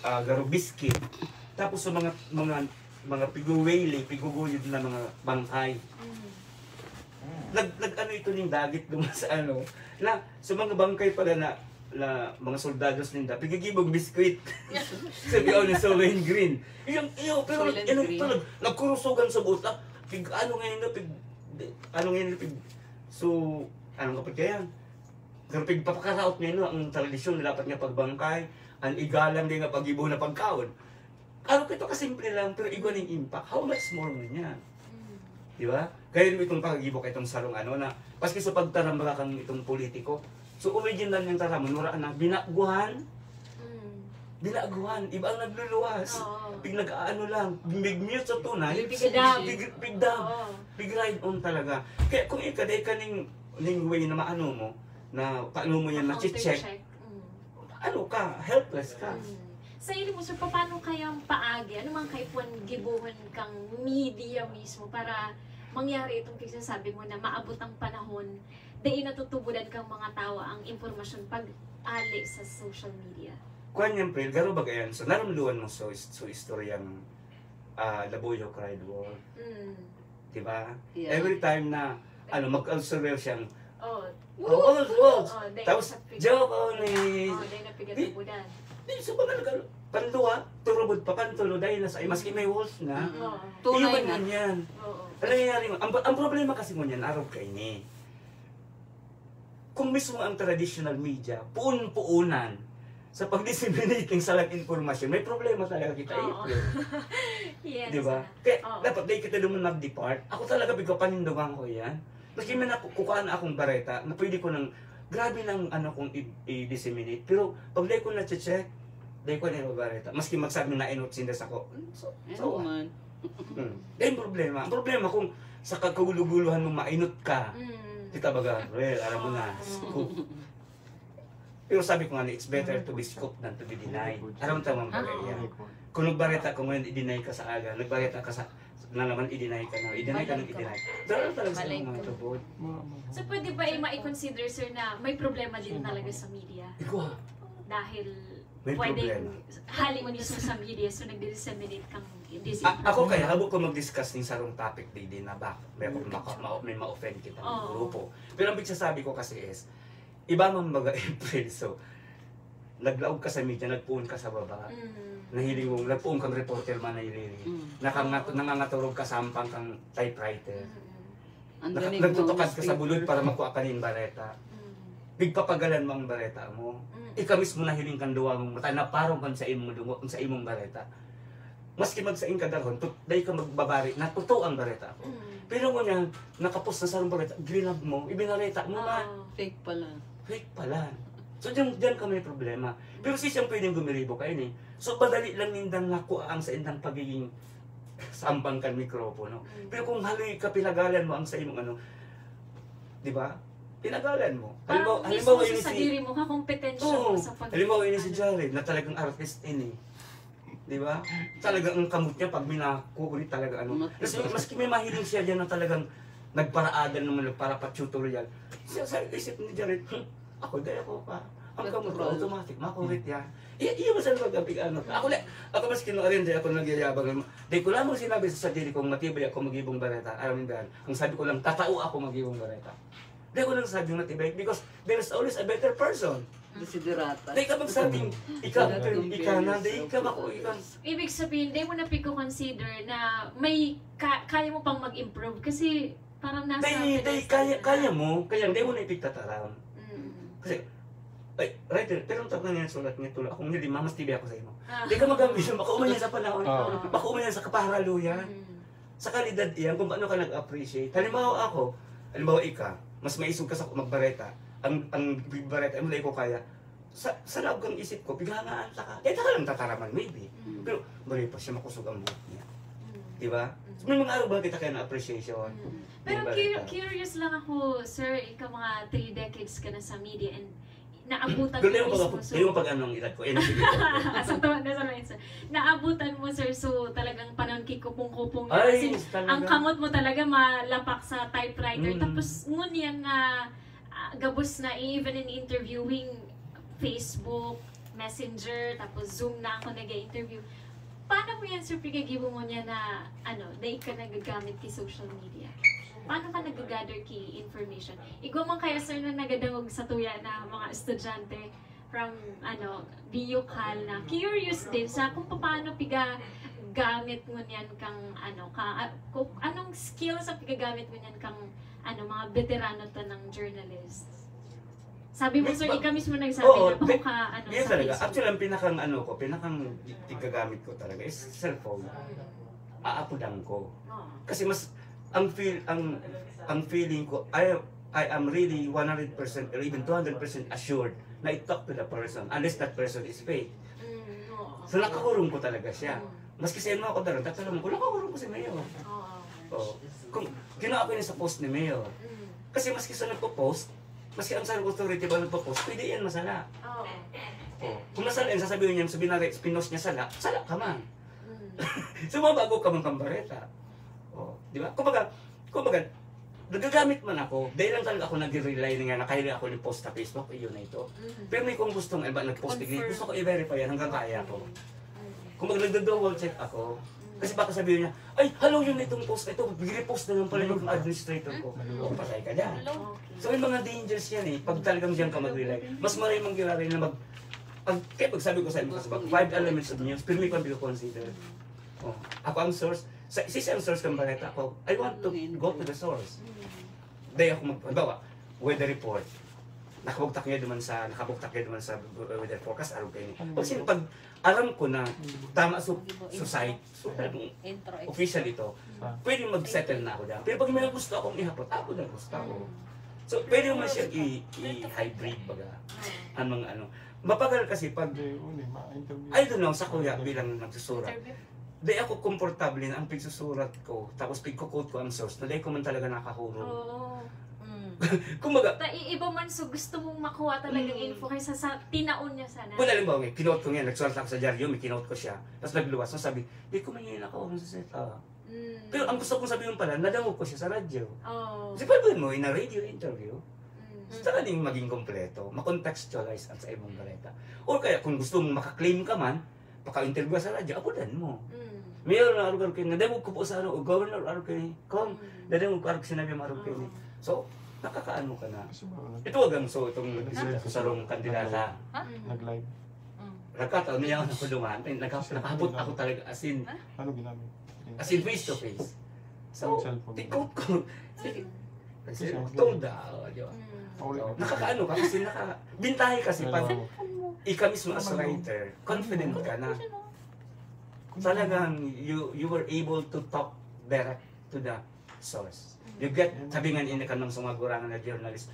ah, garo biscuit, tapos sa mga mga mga piguwili piguguyod na mga bangkay. Nag nag ano ito ning dagit duman sa ano na sa mga bangkay pala na na mga soldados ninda pigigibong biscuit. Sabi ni Soylent Green, iyang iyo pero Soylent ano Green. Talaga nagkurusugan sa buta pig ano ngayon na pig ano ngayon na pig so anong kapag kaya pero pig papakaraot ngayon no, ang tradisyon na dapat nga pagbangkay ang igalang din nga pag-ibo na pagkaon. Ano ito kasimple lang pero igwa ning impact, how much more mo niya? Di ba? Kaya mo itong pag-ibo ka itong sarong ano na paski sa pagtarambaka kang itong politiko. So original niyang taramon, wala na binaguhan, binaguhan, iba ang nagluluwas. Oo. Pig nag-aano lang, big mute sa tunay. Big dab. Big, big dab. Oo. Big ride on talaga. Kaya kung ikaw, dahil ka ning, ning way na maano mo, na paano mo yan na-check, Counter-check. Mm. ano ka, helpless ka. Mm. Sa ili mo, sir, paano kaya ang paagi? Ano man kaipuhan gibuhon kang media mismo para mangyari itong pagsasabi mo na maabot ang panahon dai natutubudan kang mga tawo ang impormasyon pag ali sa social media? Kuan yan, Pril, garo ba yan? So, narumduan mo so, so istoryang ah, Labuyo Cried Wolf, Mm. di ba? Yeah. Every time na, ano, mag-observe siyang, Oh. oh, Wolf, Wolf. Oh, dai Tapos, sa pig- joke on it. Oh, dai na pigatubudan. Di, so ba nagkano? Panduwa, turubod pa, pantulo, dahil na sa, maski may Wolf na. Mm. Oo. Tunay Human na. man yan. Oo. Ano nangyayari mo? Ang, ang problema kasi mo niyan, araw kayo ni. Kung mismo ang traditional media, puon-puunan sa pag-disseminate ng salang impormasyon, may problema talaga kita. Oo. April. Yes. Di ba? Kaya Oo. dapat dahil kita naman mag-depart. Ako talaga, pagkapanindogan ko yan. Maski man ako, kukuha na akong bareta na pwede ko nang, grabe nang ano kung i- i-disseminate. Pero pag dahil ko na-check, dahil ko na yung bareta. Maski magsabi na inot sinda sa ko. So, Ano so, man? Hmm. Yan yung problema. Ang problema kung sa kaguluguluhan mo mainot ka, Mm. kita baga, well, alam mo na, scoop. Pero sabi ko nga, it's better to be scooped than to be denied. Aram tama mo ba yan? Kung nagbareta ko ngayon, i-deny ka sa aga, nagbareta ka sa na naman, i-deny ka na, i-deny ka na, i-deny. Dahil talaga sa Balik. Mga tubod. So pwede ba i-consider, sir, na may problema din talaga sa media? Ikaw, Dahil May pwedeng problema. Hali mismo sa media, so nagdi-disseminate kang A- ako kaya, habo ko mag-discuss ng sarong topic, di din na ba? May, ako maka, ma, may ma-offend kita ng Oo. grupo. Pero ang pagsasabi ko kasi is, iba man baga April, so, naglaog ka sa media, nagpuon ka sa baba. Mm. Nahiling mong, nagpuon kang reporter man, nahiling. Mm. Nakangat, nangangaturog ka sa hampang kang typewriter. Mm. Ang Naka- galing nagtutukad ng ka sa bulod newspaper. Para makuha ka ng bareta. Mm. Pigpapagalan mo ang bareta mo. Mm. Ikaw mismo nahiling kang duwa mong mata, naparong kan sa imong dungo, sa imong bareta. Maski magsaing ka darhon, tut- dahil ka magbabari, natuto ang bareta ko. Mm. Pero ngunyan, nakapos na sa bareta, grinab mo, ibinareta mo man. Ah. Fake pala. Fake pala. So, diyan, diyan ka may problema. Pero si siyang pwedeng gumiribo kayo ni. So, madali lang nindang nakuha ang sa indang pagiging sampang kan mikropono. Pero kung haloy ka, pinagalan mo ang sa imong ano, di ba? Pinagalan mo. Parang Halimbawa, halimbawa mismo yun sa si... sadiri mo, kakompetensya Oo, mo sa pag- halimbawa yun si ano. Jared na talagang artist ini. Di ba? Talagang ang kamot niya pag minako, ulit talaga ano. Mat- Mas, maski may mahiling siya dyan na talagang nagparaadan naman, nagparapat tutorial. Siya sa isip ni Jared, "Hmm, ako, dahil ako pa. Ang kamot ko, Natural. Automatic, makulit yan." Iya, iya, masan magkapig ano. Ako na, ako mas kinuarin, di ako nagyayabang. Di ko lamang sinabi sa sarili kong matibay ako mag-ibong bareta. Alam mo ba? Ang sabi ko lang, tatao ako mag-ibong bareta. Di ko lang sabi matibay because there is always a better person. Desiderata. Di ka magsabing, ikaw, Don't compare ikaw na, di yourself ka with mako, others. ikaw. Ibig sabihin, di mo na pag-consider na may ka- kaya mo pang mag-improve kasi parang nasa Dahil, dahil pedestal kaya, na. Kaya mo, kaya di mo na ipagtataram. Mm. Kasi, ay, writer, pero ang tawag nga sulat niya, tulo, akong hindi, mamas T V ako sa imo. Ah. Di ka magamit siya, makauman niya sa panahon. Ah. Makauman niya sa kapaharaluyan. Mm. Sa kalidad iyan, kung paano ka nag-appreciate. Halimbawa ako, halimbawa ika, mas maisog ka sa magbareta. Ang, ang bareta, ang ko kaya, sa, sa laog kan isip ko, pighangaan ta ka. Kaya ta ka lang tataraman, maybe. Mm. Pero, bali pa siya, makusog ang buhok niya. Mm. Di ba? So, may mga araw ba kita kaya na appreciation? Mm. Pero Di ba, cur- Rita? Curious lang ako, sir, ikaw mga three decades ka na sa media and naabutan Pero mo yung pag, mismo. So, yung pag ano ang edad ko, eh, sige. sa tuwa na sa line, sir. Naabutan mo, sir, so talagang panahon kikupong-kupong na. Ay, Kasi talaga. Ang kamot mo talaga malapak sa typewriter. Mm. Tapos, ngunyan na ah, gabos na, even in interviewing, Facebook, Messenger, tapos Zoom na ako nag-interview. Paano mo yan, sir, pigkagibo mo niya na, ano, na ika nagagamit ki social media? Paano ka nag-gather ki information? Igwa man kaya, sir, na nagadangog sa tuya na mga estudyante from, ano, B U Cal na curious din sa kung paano piga gamit ngunyan kang, ano, ka, ah, kung anong skill sa pigagamit ngunyan kang, ano, mga veterano ta ng journalist. Sabi mo, May sir, ba- ika mismo nagsabi Oo, na baka pi- ka, ano, Yun sa talaga. Facebook. Actually, ang pinakang ano ko, pinakang tigagamit ko talaga is cellphone. Aapodan ko. Oo. Kasi mas, ang feel, ang, ang feeling ko, I, I am really one hundred percent or even two hundred percent assured na I talk to the person, unless that person is fake. Mm, oo. So, nakakurong ko talaga siya. Mm. Maski sa inyo ako daron, tatanong ko, nakakurong ko si Mayor. Oo. Oh. Kung kinuha ko yun sa post ni Mayor. Mm. Kasi maski sa nagpo-post, maski ang sarong authority ba nagpo-post, pwede yan masala. Oo. Oh. Kung nasala yan, sasabihin niya, sabihin na, pinost niya sala, sala ka man. Mm. So, mabago ka man kang bareta. Oh, di ba? Kumbaga, kumbaga, nagagamit man ako, dahil lang talaga ako nag-rely na nga, nakahiling ako ng post sa Facebook, iyon na ito. Mm. Pero may kung gustong, eh, ba, nag-post, Confirm. gusto ko i-verify yan hanggang kaya ko. Mm. Kumbaga, nagdo-double check ako. Kasi baka sabihin niya, "Ay, hello, yun itong post na ito, repost na lang pala yung administrator ko." O, patay ka dyan. Okay. So, may mga dangers yan eh. Pag talagang diyan ka mag-rely, mas maray mangyari na mag... Pag, kaya pag sabi ko sa inyo, sa five elements of news, pirmi ko ang consider. Oh, ako ang source. Sa, si ang source kang baleta ko, I want to go to the source. Dahil ako mag... Halimbawa, weather report. Nakabugtak niya duman sa, nakabugtak niya duman sa weather forecast, araw kayo ni. Pag, sin- pag alam ko na tama so, so site, so talagang Intro. official ito, pwede mag-settle na ako dyan. Pero pag may gusto akong ihapot, ako na gusto ako. So, pwede mo siya i- i-hybrid baga. Ang mga ano. Mapagal kasi pag, Hindi, uli, ma-interview. I don't know, sa kuya bilang nagsusurat. Interview? Di ako komportable na ang pagsusurat ko, tapos pagkukot ko ang source, na di ko man talaga nakahurog. Oo. Mm. Kumbaga, Ta, i- iba man, so gusto mong makuha talagang Mm. info kaysa sa tinaon niya sana. Wala, halimbawa, eh, kinote ko ngayon, nagsulat ako sa dyaryo, may kinote ko siya. Tapos nagluwas, so sabi, di ko man yun nakaurong sa set, ah. Mm. Pero ang gusto kong sabihin pala, nadangog ko siya sa radyo. Oh. Kasi pwede mo, in a radio interview, Mm. gusto ka ding maging kompleto, makontextualize ang sa imong baleta. Or kaya, kung gusto mong makaklaim ka man, paka-interview ka sa radyo, abudan mo. Mm. Mayor na arog-arog kayo, nadangog ko po sa ano, o governor arog kayo, kung nadangog ko arog sinabi mo arog kayo. So, nakakaano ka na. Kasi ba, ano, Ito hanggang so, itong bisita ko sa rong kandidata. Mm. nag-live. Mm. Nagkataon niya ako dumaan, eh, nagka- nakahapot ako talaga, as in, Ano ginamit? as in face to face. So, Yung cellphone. tikot ko. Sige. Kasi, Kasi, tonda, oh, di ba? Mm. Pauli So, na. nakakaano ka kasi naka, bintahe kasi pag Hello. ika mismo as a writer, confident ka na. Talagang you you were able to talk direct to the source. You get, sabi nga ini kanang sa mga gurangan na journalist,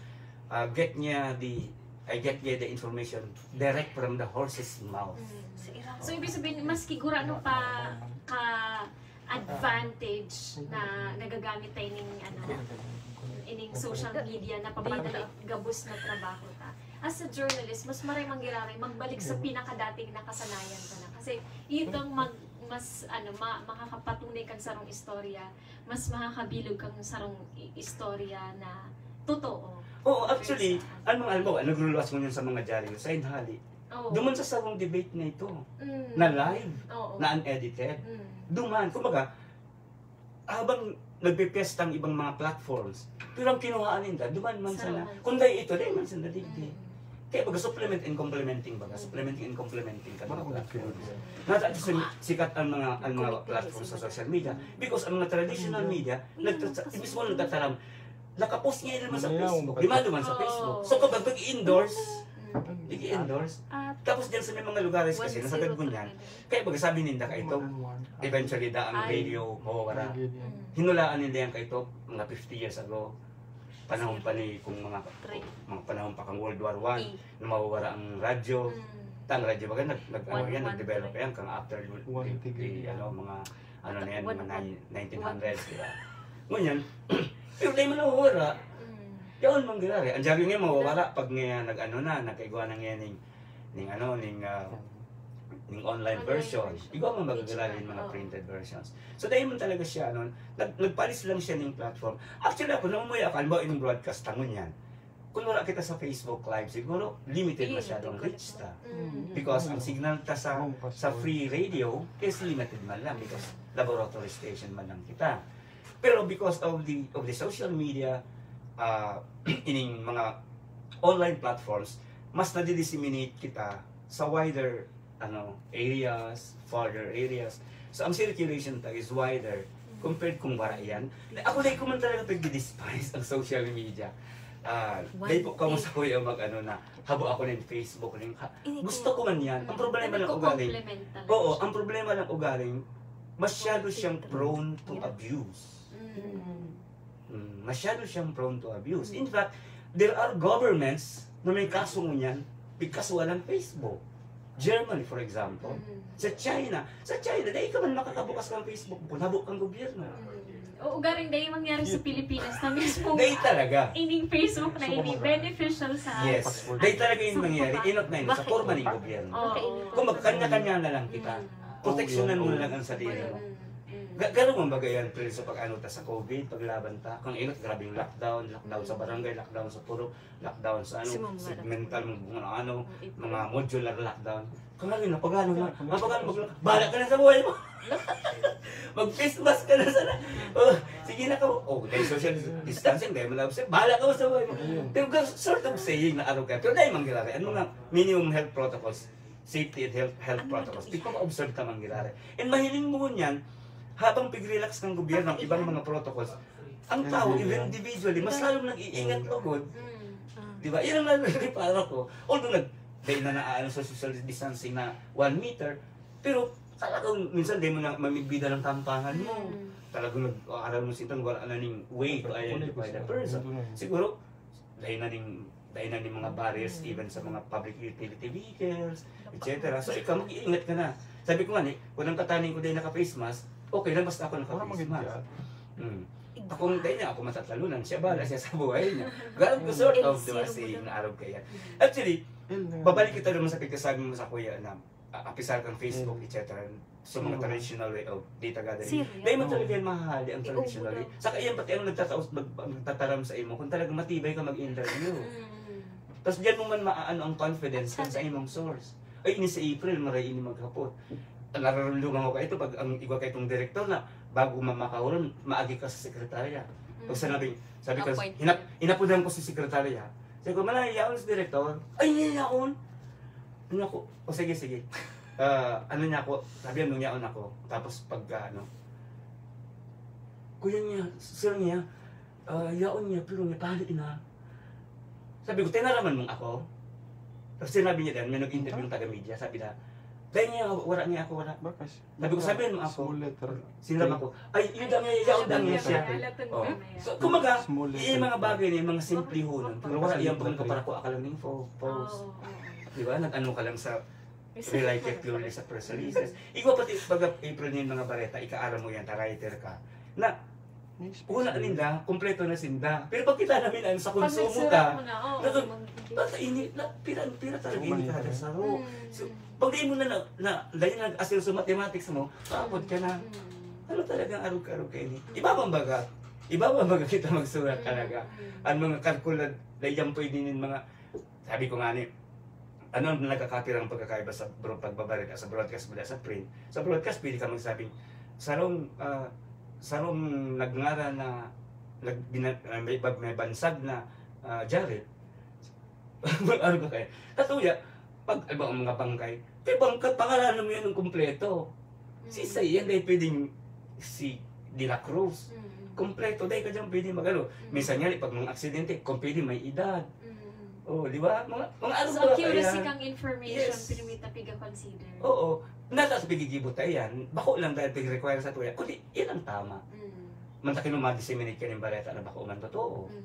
ah, get niya the, I get niya the information direct from the horse's mouth. Mm. So, ibig sabihin, mas kigurano pa ka advantage na nagagamit tayo ning, ano, ining social media na papadala gabos na trabaho ta. As a journalist, mas maray manggiraray magbalik sa pinakadating nakasanayan ka na. Kasi itong mag, mas, ano, ma, makakapatunay kang sarong istorya, mas makakabilog kang sarong i- istorya na totoo. Oo, actually, Kaysa, ang mga halimbawa, nagluluwas mo yun sa mga dyaryo, sa inhali. Oo. Duman sa sarong debate na ito, Mm. na live, Oo. na unedited. Mm. Duman, kumbaga, habang nagpipiesta ang ibang mga platforms, pero ang kinuhaan ninda, duman man sana. Sarong. Kung dahil ito, dahil man sana digdi. Mm. Kaya baga supplement and complementing baga, supplementing and complementing ka mga Parang platforms. nag-feel. Nasa si- sikat ang mga ang mga platforms sa social media because ang mga traditional media nagtata- mismo nagtataram nakapost niya naman sa Mayayaw Facebook, ba? Lima naman sa Oo. Facebook. So kapag nag-endorse, Mm. nag-endorse. At Tapos dyan sa may mga lugares kasi, one nasagad zero mo niyan. three. Kaya pag sabi ninda ka ito, eventually da ang Ay. radio mawawara. Nag-, Mm. Hinulaan ninda yan ka ito mga fifty years ago. panahon pa ni, kung mga, mga panahon pa kang World War One, na mawawara ang radyo. Ta ang radyo baga nag, nag, ano yan, nag-develop yan kang after the, ano, mga, ano na yan, mga nineteen hundreds, di ba? Ngunyan, pero dai man nawawara. Yaon man giraray. Ang dyari nga mawawara pag nga nag-ano na, nagkaigwa na nga ning, ning ano, ning, ah, ning online version. Igwa man baga giraray yung mga printed versions. So, dai man talaga siya, ano, nag-, nagpalis lang siya ning platform. Actually, ako, namumuya ako, halimbawa, yung broadcast ta ngunyan. Kung wala kita sa Facebook Live, siguro, limited masyado ang reach ta. Because ang signal ta sa, sa free radio is limited man lang because laboratory station man lang kita. Pero because of the, of the social media, ah, ining mga online platforms, mas nadi-disseminate kita sa wider, ano, areas, farther areas. So, ang circulation ta is wider compared kung wala yan. Ako, dai ko man talaga pagdi-despise ang social media. Ah, dai po kamo sa kuya mag-ano na, habo ako ning Facebook, ning ha-, gusto ko man yan. Ang problema lang ugaling, oo, ang problema lang ugaling, masyado siyang prone to abuse. Mm, masyado siyang prone to abuse. In fact, there are governments na may kaso ngunyan, pigkasuhan ng Facebook. Germany, for example. Sa China, sa China, dai ka man makakabukas ng Facebook kung habo kang gobyerno. Oo, garing dai mangyari sa Pilipinas na mismo. Dai talaga. Ining Facebook na ini beneficial sa Yes. Dai talaga yung mangyari. Inot na yun. Sa forma ng gobyerno. Kung magkanya-kanya na lang kita, proteksyonan mo na lang ang sarili mo. Ga- Garo man bagay yan, Prince, pag ano ta sa COVID, paglaban ta. Kung inot, grabing lockdown, lockdown sa barangay, lockdown sa purok, lockdown sa ano, segmental, mga ano, mga modular lockdown. Kung ano yun, pag ano na, pag ano, mag- bahala ka na sa buhay mo. Mag-face mask ka na sana. Oh, sige na ka. Oh, dahil social distancing, dahil malabas, bahala ka sa buhay mo. Pero sort of saying na arrogant. Pero dahil manggilari, ang mga minimum health protocols, safety and health, health protocols. Di pa ma-observe ka manggilari. And mahiling mo niyan, habang pig-relax ng gobyerno ang ibang mga protocols, ang tao, even individually, mas lalong nag-iingat lugod. Di ba? Yan ang nalilipara ko. Although nag, dahil na naano sa social distancing na one meter, pero talagang minsan di mo na mamidbidan ang tampangan mo. Talagang nag-aaral mo sitang wala na ning way to identify the person. Siguro, dahil na ning, dahil na ning mga barriers even sa mga public utility vehicles, et cetera. So, ikaw, mag-iingat ka na. Sabi ko nga ni, kung ang kataning ko dahil naka-face mask, okay lang basta ako naka-face mask. Mm. Kung dahil niya ako matatalunan, siya bala siya sa buhay niya. Ganun ko sort of, di ba, saying na arog kaya. Actually, babalik kita naman sa pagkasabi mo sa kuya na ah, apisar kang Facebook, et cetera. So, mga traditional way of data gathering. Dahil mo talaga yan mahahali ang traditional way. Saka yan pati ang nagtataos, mag, magtataram sa imo kung talagang matibay ka mag-interview. Tapos diyan mo man maaano ang confidence kung sa imong source. Ay, ini si April, maray ini maghapot. Nararunlungan ko ka ito pag ang igwa kay itong direktor na bago mamakahuron, maagi ka sa sekretarya. Pag sinabing, sabi ka, hinap, inapunan ko si sekretarya. Sabi ko, "Malay, yaon si direktor." "Ay, niya yaon." Ano ako? "O sige, sige." Ah, ano niya ako, sabi niya, nung yaon ako. Tapos pag ah, ano, "Kuya niya, sir niya, ah, yaon niya, pero niya pali na." Sabi ko, "Tinaraman mong ako?" Tapos sinabi niya din, may nag-interview ng taga-media, sabi na, "Dahil niya, wala niya ako, wala." Sabi ko, "Sabihin mo ako." Small letter. Sinabi ko, "Ay, yun daw niya, yaon daw niya siya." Oh. So, kumaga, yung mga bagay na yung mga simple ho nun. Pero wala yan pag nagkaparako ka lang ng fo-, post. Di ba? Nag-ano ka lang sa rely ka purely sa press releases. Igwa pati pag April na yung mga bareta, ikaaram mo yan, ta-writer ka. Na, una ninda, kompleto na sinda. Pero pag kita namin, ano, sa konsumo ta, basta ini, na, pira, pira talaga yung kada saro. So, pag di mo na, na, na, dahil nag-asil sa mathematics mo, paabot ka na. Ano talagang arog-arog kayo ni? Iba bang baga? Iba bang baga kita magsurat talaga? Ang mga kalkula, dahil yan pwede nin mga, sabi ko nga ni, ano ang nagkakapirang pagkakaiba sa bro-, pagbabarita sa broadcast mula sa print? Sa broadcast, pwede ka magsabing, sarong, ah, sarong nagngaran na nag-, bina-, ah, may, may bansag na ah, Jared. Mag-arog ka kaya. Katuya, pag, alam mo, mga bangkay, kay bangkay, pangaranan mo yan ng kompleto. Si Isaiah, dahil pwedeng si De La Cruz. Kompleto, dahil ka dyan pwede mag-ano. Minsan nga, pag mga aksidente, kung pwede may edad. Oh, di ba? Mga, mga ano So, ba accuracy kaya? Kang information, Yes. Pero may tapiga consider. Oo. Nasa sa pigigibot tayo yan. Bako lang dahil pig-require sa tuya. Kundi, yan ang tama. Mm. Mantakin mo ma-disseminate ka ng bareta na bako man totoo. Mm.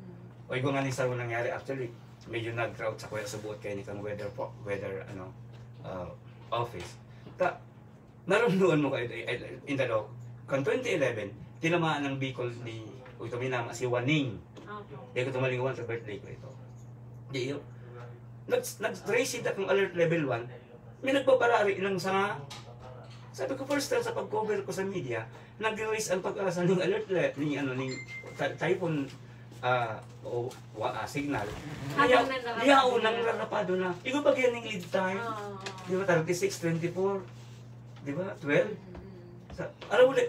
Pag nga ni sa nangyari, actually, medyo nag-drought sa kuya sa buot kayo ni kang weather po, weather, ano, ah, office. Ta, narumduman mo kayo, eh, eh, in the law, kan twenty eleven, tinamaan ng Bicol ni, o ito, minama, si Waning. Opo. Kaya ko tumalingawan sa birthday ko ito. Di yun. Nag, nag-raise it akong alert level one. May nagpaparari lang sa, sabi ko, first time sa pag-cover ko sa media, nag-raise ang pag-asa ng alert level, ni ano, ni ty- typhoon, ah, o wa, ah, signal. Habang nanarapado Yaon na. Nang rarapado na. Ikaw ba yan yung lead time? Oo. Di ba, thirty-six, twenty-four? Di ba, twelve? Mm. Sa, alam mo, the,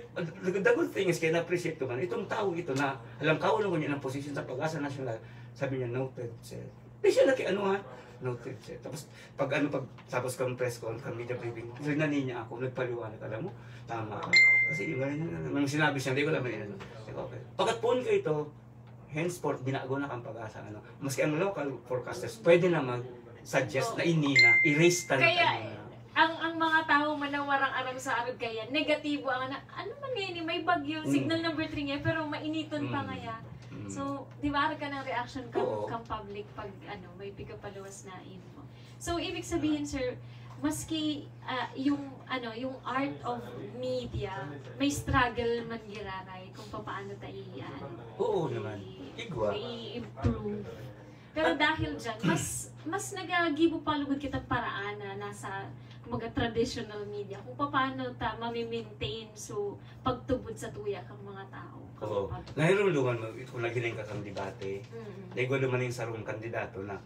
the good thing is, kaya na-appreciate ko man, itong tao ito na, alam ka, walang kanya ng position sa Pag-asa National, sabi niya, "Noted, sir." Di siya naki-, ano ha? "Noted, sir." Tapos, pag ano, pag tapos kang press con, kang media briefing, rinani niya ako, nagpaliwanag, alam mo, tama ka. Kasi yung ganyan, nang sinabi siya, hindi ko naman inano. Sabi ko, "Okay." Pagkat phone ko ito, henceforth, binago na kang Pag-asa, ano. Maski ang local forecasters, pwede na mag-suggest na ini na, erase tan Kaya, ano na. Ang ang mga tao man na warang aram sa arog kaya, negatibo ang na, ano man ngayon eh, may bagyo, Mm. signal number three ngayon, pero mainiton pa Mm. ngaya. Mm. So, di ba, arog ka ng reaction kang, Oo. kang public pag, ano, may pika paluwas na info. So, ibig sabihin, sir, maski ah, yung, ano, yung art of media, may struggle man giraray kung papaano ta i, ano, Oo naman. Igwa. i-improve. Pero dahil dyan, mas mas nagagibo pa lugod kita paraan na nasa mga traditional media kung paano ta mami-maintain so pagtubod sa tuya kang mga tao. Oo. Pag- Nahiruluman mo, ito kung naghiling ka kang debate, Mm. naigwa duman yung sarong kandidato na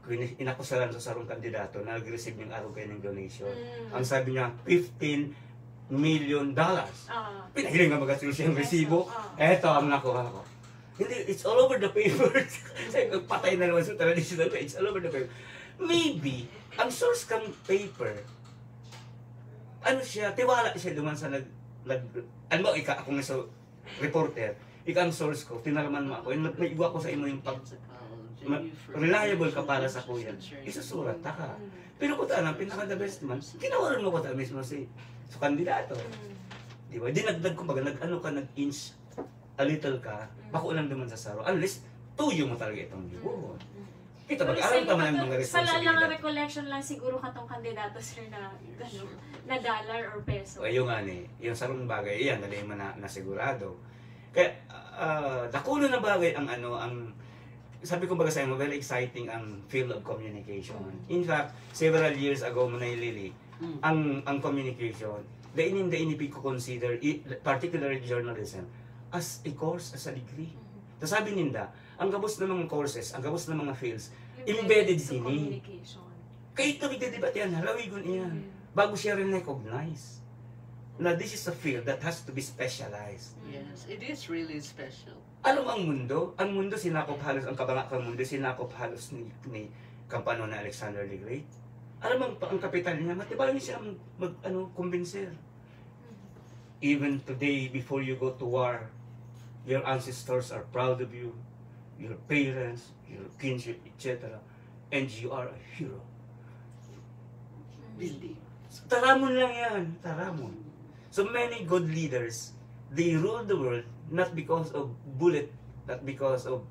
kung ini- inakusaran sa sarong kandidato na nag-receive ng araw kayo ng donation. Mm. Ang sabi niya, fifteen million dollars. Ah. Pinahiling nga magastulos yung Yes, resibo. ah. Eto ang nakuha ko. Hindi, it's all over the paper. Kasi patay na naman sa traditional, it's all over the paper. Maybe, ang source kang paper, ano siya, tiwala siya duman sa nag, nag, ano ba, ika, ako nga sa reporter, ika ang source ko, tinaraman mo ako, yung may igwa ko sa imo yung pag, ma- reliable ka para sa kuya, isusurat ta ka. Pero kung tanan, pinaka the best man, ginawaran mo ko ta mismo si, sa kandidato. Mm. Di ba? Dinagdag, kumbaga, nag-ano ka, nag-inch a little ka, bako lang naman sa saro. Unless, tuyo mo talaga itong libo. Mm. Kita ba? Pero Alam sa ka man iba ang to, mga sa la- lang responsibilidad. Recollection lang siguro katong kandidato, sir, na, ano, na dollar or peso. O, yung nga ni, yung sarong bagay, iyan, dali mo na, na sigurado. Kaya, ah, dakulo na bagay ang ano, ang, sabi ko baga sa inyo, very exciting ang field of communication. In fact, several years ago mo na ilili, ang, ang communication, dai ninda ini pigko-consider, i- particularly journalism, as a course, as a degree. Tapos sabi ninda, ang gabos ng mga courses, ang gabos ng mga fields, embedded sa ini. Communication. Kaya ito, nagdedebate yan, halawigon iyan. Mm. Bago siya rin-recognize na this is a field that has to be specialized. Yes, it is really special. Alam ang mundo, ang mundo sinakop halos, ang kabanga kang mundo sinakop halos ni, ni kampano na Alexander the Great. Alam ang, ang kapital niya, matibay siya mag, mag ano, kumbinser. Even today, before you go to war, your ancestors are proud of you, your parents, your kinship, et cetera. And you are a hero. Building. Taramon lang yan, taramon. So many good leaders, they rule the world not because of bullet, not because of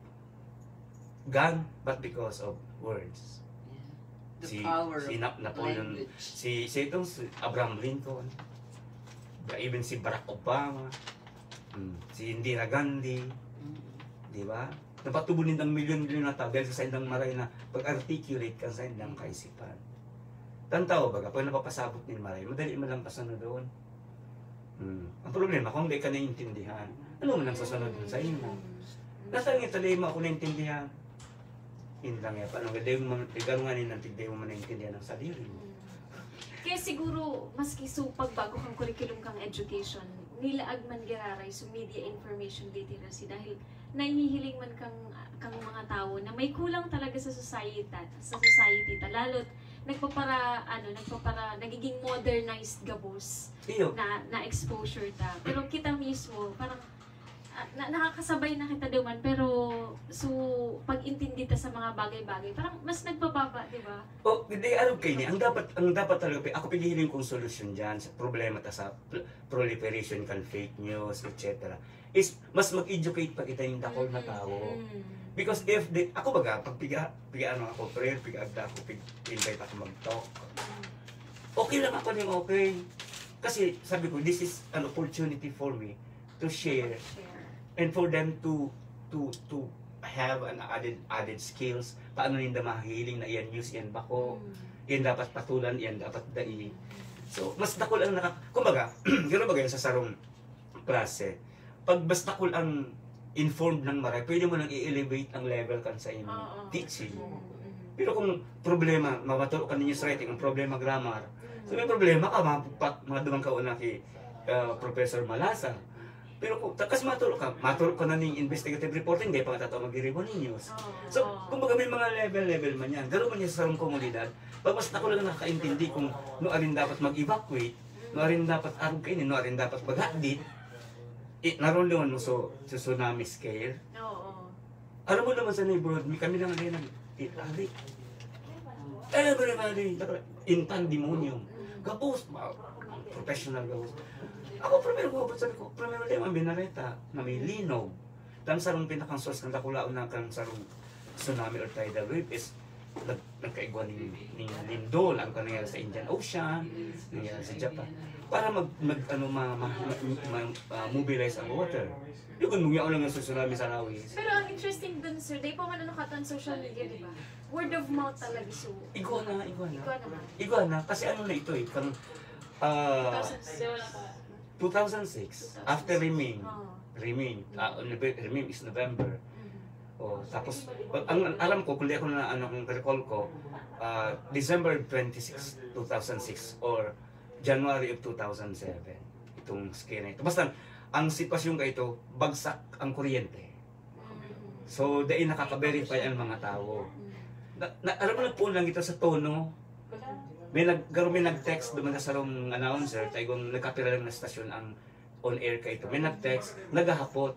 gun, but because of words. Yeah. The Si, power si of Nap- Napoleon, language. si, si itong si Abraham Lincoln, even si Barack Obama, mm, si Indira Gandhi, Mm. di ba? Napatubo nindang milyon-milyon na tao dahil sa saindang maray na pag-articulate kan saindang kaisipan. Tan tao, baga, pag napapasabot nin maray, madali man lang pasunodon. Hmm. Ang problema, kung di ka naiintindihan, ano man ang sasunod mo sa imo? Nasa nga tali mo ako naintindihan? Yun lang yan. Paano nga, di mo man, ikaw nga rin ang tigdi mo man naintindihan ang sarili mo. Kaya siguro, maski so pagbago kang curriculum kang education, nilaag man giraray so media information literacy dahil nahihiling man kang, kang mga tao na may kulang talaga sa society, sa society ta, lalo't nagpapara, ano, nagpapara, nagiging modernized gabos Iyo. na, na exposure ta. Pero kita mismo, parang ah, na, nakakasabay na kita duman, pero so pag-intindi ta sa mga bagay-bagay, parang mas nagbababa, di ba? O, hindi, ano kayo ni, ang dapat, ang dapat talaga, ako pighihiling kong solusyon dyan sa problema ta sa pl- proliferation kan fake news, et cetera, is mas mag-educate pa kita yung dakol na tao. Mm. Because if the, ako baga, pag piga, piga ano ako, prayer, piga-agda ako, pig-invite ako mag-talk. Okay lang ako ning okay. Kasi sabi ko, this is an opportunity for me to share Share. and for them to to to have an added added skills. Paano ninda mahiling na iyan news, iyan bako, Mm. iyan dapat patulan, iyan dapat dai. So, mas dakul ang naka... Kumbaga, gano'n ba ganyan sa sarong klase? Pag mas dakul ang informed ng maray, pwede mo nang i-elevate ang level kan sa imong Oo. teaching. Mm, mm. Pero kung problema, mamaturo ka ninyo sa writing, ang problema grammar. So may problema ka, mga, pa- mga dumang kauna kay uh, Professor Malasa. Pero kung takas maturo ka, maturo ka na ning investigative reporting, di pa nga tataw mag-review ninyo. Oo. So, kumbaga may mga level-level man yan. Garo man yan sa sarong komunidad. Pag mas ako lang nakaintindi kung no arin dapat mag-evacuate, no arin dapat arog kainin, no arin dapat maghadit, eh, narunduman mo so, sa tsunami scale. Oo. Alam mo naman sa neighborhood, may kami lang ngayon nag-itali. Everybody, in pandemonium. Gabos, ma- professional gabos. Ako, primero ko, sabi ko, primero lang ang binareta na may linog. Ang sarong pinakang source ng dakulaon na kang sarong tsunami or tidal wave is nag nagkaigwa ning, ning lindol ang nangyari sa Indian Ocean, nangyari sa Japan. Para mag, mag ano, ma, ma, ma, ma- ah, mobilize ang water. Yun, mungyaon lang ang tsunami sa Rawis. Pero ang interesting dun, sir, di pa man ano katan social media, di ba? Word of mouth talaga, so. Igwa na, igwa na. Igwa na ba? Igwa na, kasi ano na ito eh, kang ah, Thousand six. two thousand six, after Riming. Oo. Riming, ah, Nove- Riming is November. Mhm. Oh, tapos, ang alam ko, kung di ako na, ano, kung recall ko, ah, December twenty-six, two thousand six or January of two thousand seven. Itong scare na ito. Basta, ang sitwasyon ka ito, bagsak ang kuryente. Mhm. So, dahil nakaka-verify ang mga tao. Mhm. Na, na, alam mo, nagpuon lang ito sa tono. May nag, garo may nag-text duman sa sarong announcer, tayo kung nagkapira lang na stasyon ang on air ka ito. May nag-text, naghahapot.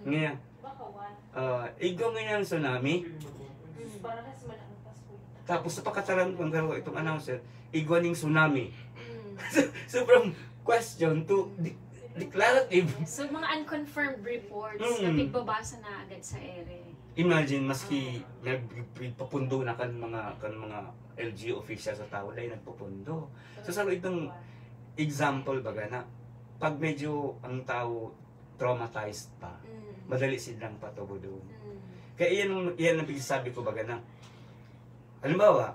Ngayon, ah, igwa ngayon ang tsunami. Mhm. Tapos sa pakataran kong garo itong announcer, igwa ning tsunami. Mhm. So, from question to de- declarative. So, mga unconfirmed reports Mm. na pigbabasa na agad sa ere. Imagine, maski nagpapundo na kan mga kan mga L G U official sa tao, dahil nagpapundo. So, sa itong example baga na, pag medyo ang tao traumatized pa, Mm. madali silang patubodon. Mm. Kaya iyan ang, iyan ang pinagsasabi ko baga na, halimbawa,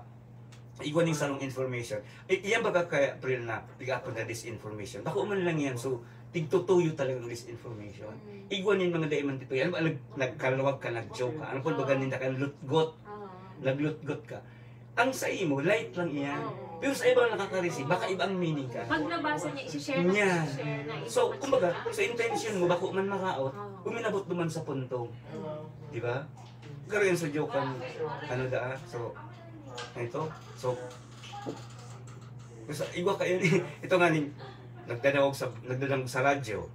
igwa ning sarong information. I, iyan baga kaya, April, na piga-apod na disinformation. Bako man lang yan, so, tigtutuyo talaga ng disinformation. Mm. Igwa ning mga daiman dito. Yan ba, nag, nagkaluwag ka, nag-joke ka. Ano po ba Oo. ganin ka, lutgot, Oo. naglutgot ka. Ang sa imo, light lang iyan. Oo. Pero sa ibang nakaka-receive, baka iba ang meaning ka. Pag nabasa niya, isi-share na, Niya. isi-share na. So, kumbaga, sa intention mo, bako man maraot, Oo. uminabot naman sa punto. Di ba? Pero yun sa joke ang, ano da, so, ito, so, sa, igwa kayo ni, ito nga ni, nagdadangog sa, nagdadangog sa radyo.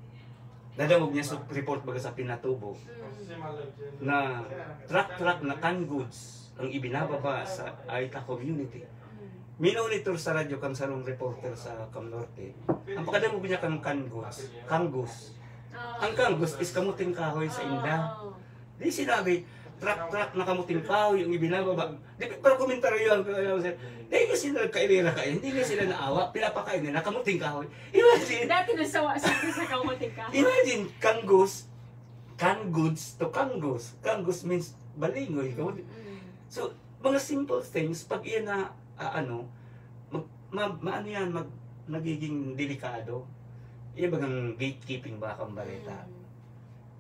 Dadangog niya sa report baga sa Pinatubo Mm. na truck-truck na canned goods ang ibinababa sa Aita community. Mm. Minonitor sa radyo kang sarong reporter sa Cam Norte. Ang pakadangog niya kang canned goods, kanggos. Ah. Ang kanggos is kamuting kahoy sa inda. Oh. Di sinabi, truck-truck na kamuting kahoy ang ibinababa. Di, pero komentaryo ang kaya sir. Di kasi nagkailira kayo, hindi nga sila naawa, pinapakain nila kamuting kahoy. Imagine, Dati nasawa sa sa kamuting kahoy. imagine, kanggos, canned goods to kanggos. Kanggos means balingoy. Kamuting. Mm. So, mga simple things, pag iyan na, ah, ano, mag, ma, maano yan, mag, nagiging delikado. Iyan bagang gatekeeping ba kang balita? Mm.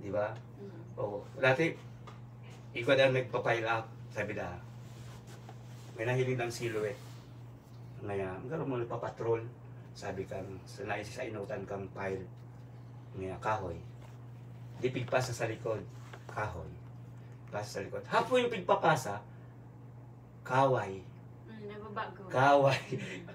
Di ba? Mm. O, dati, ikaw na nagpa-pile up, sabi na, may nahiling ng silhouette. Ngayon, ang garo mo nagpapatrol, sabi kang, sa nais sa inutan kang pile, ngayon, kahoy. Di pigpasa sa likod, kahoy. Pasa sa likod. Hapo yung pigpapasa, kaway. Mm, nababago. Kaway.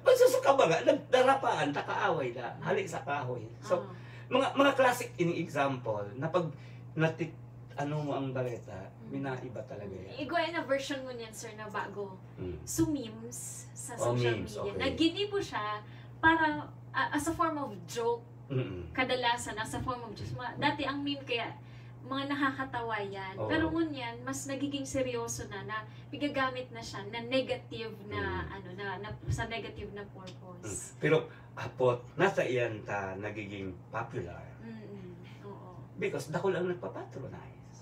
Pagsusuka ba nga, nagdarapaan, takaaway na. Hali sa kahoy. So, Ah. mga mga classic in example, na pag natit, ano mo ang baleta, minaiba talaga yan. Igwa na version mo niyan, sir, na bago. Mm. So, memes sa Oh, social memes, media. Okay. Naginibo siya para, ah, as a form of joke. Mm-mm. Kadalasan, as a form of joke. Ma- Dati ang meme kaya, mga nakakatawa yan. Oo. Pero ngunyan, mas nagiging seryoso na, na pigagamit na siya na negative na, Mm. ano, na, na, sa negative na purpose. Pero apot, nasa iyan ta nagiging popular. Mm-mm. Oo. Because dakul ang nagpapatronize.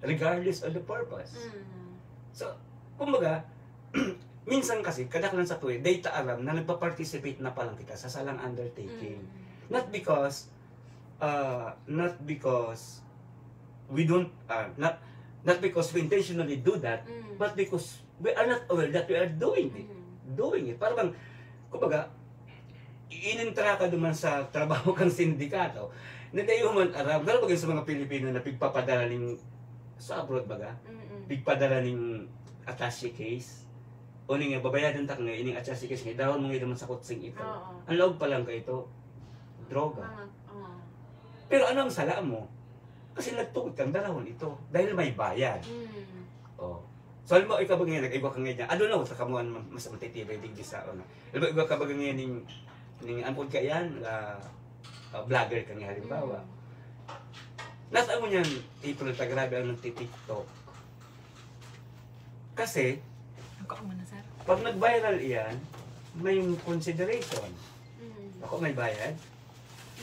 Regardless of the purpose. Mm. So, kumbaga, minsan kasi, kadaklan sa tuwi, data alam na nagpa-participate na palang kita sa salang undertaking. Mm. Not because, uh, not because we don't, uh, not, not because we intentionally do that, Mm. but because we are not aware that we are doing it. Mm. Doing it. Para bang, kumbaga, inintra ka duman sa trabaho kang sindikato, na dayo man aram, lalo bagay sa mga Pilipino na pigpapadala ning, sa abroad baga, Mm-mm. pigpadala ning attache case. O nga, babayadan ta nga, ining attache case nga, idahon mo nga duman sa kutsing ito. Oo. Ang laog pa lang ka ito, droga. Mga, oo. Pero ano ang sala mo? Kasi nagtugot kang dalahon ito dahil may bayad. Mm. Oh. So, alam mo, ikaw ba ngayon, nag-igwa ka ngayon niya? I don't know, sa kamuan, mas matitibay digdi sa, ano. Alam mo, igwa ka ba ngayon ning, ning ampod ka yan, ah, ah, vlogger ka nga halimbawa. Mm. Nasa mo niyan, April, ta grabe ang nagtitiktok. Kasi, Ako ang muna, sir. pag nag-viral iyan, may consideration. Mm. Ako may bayad.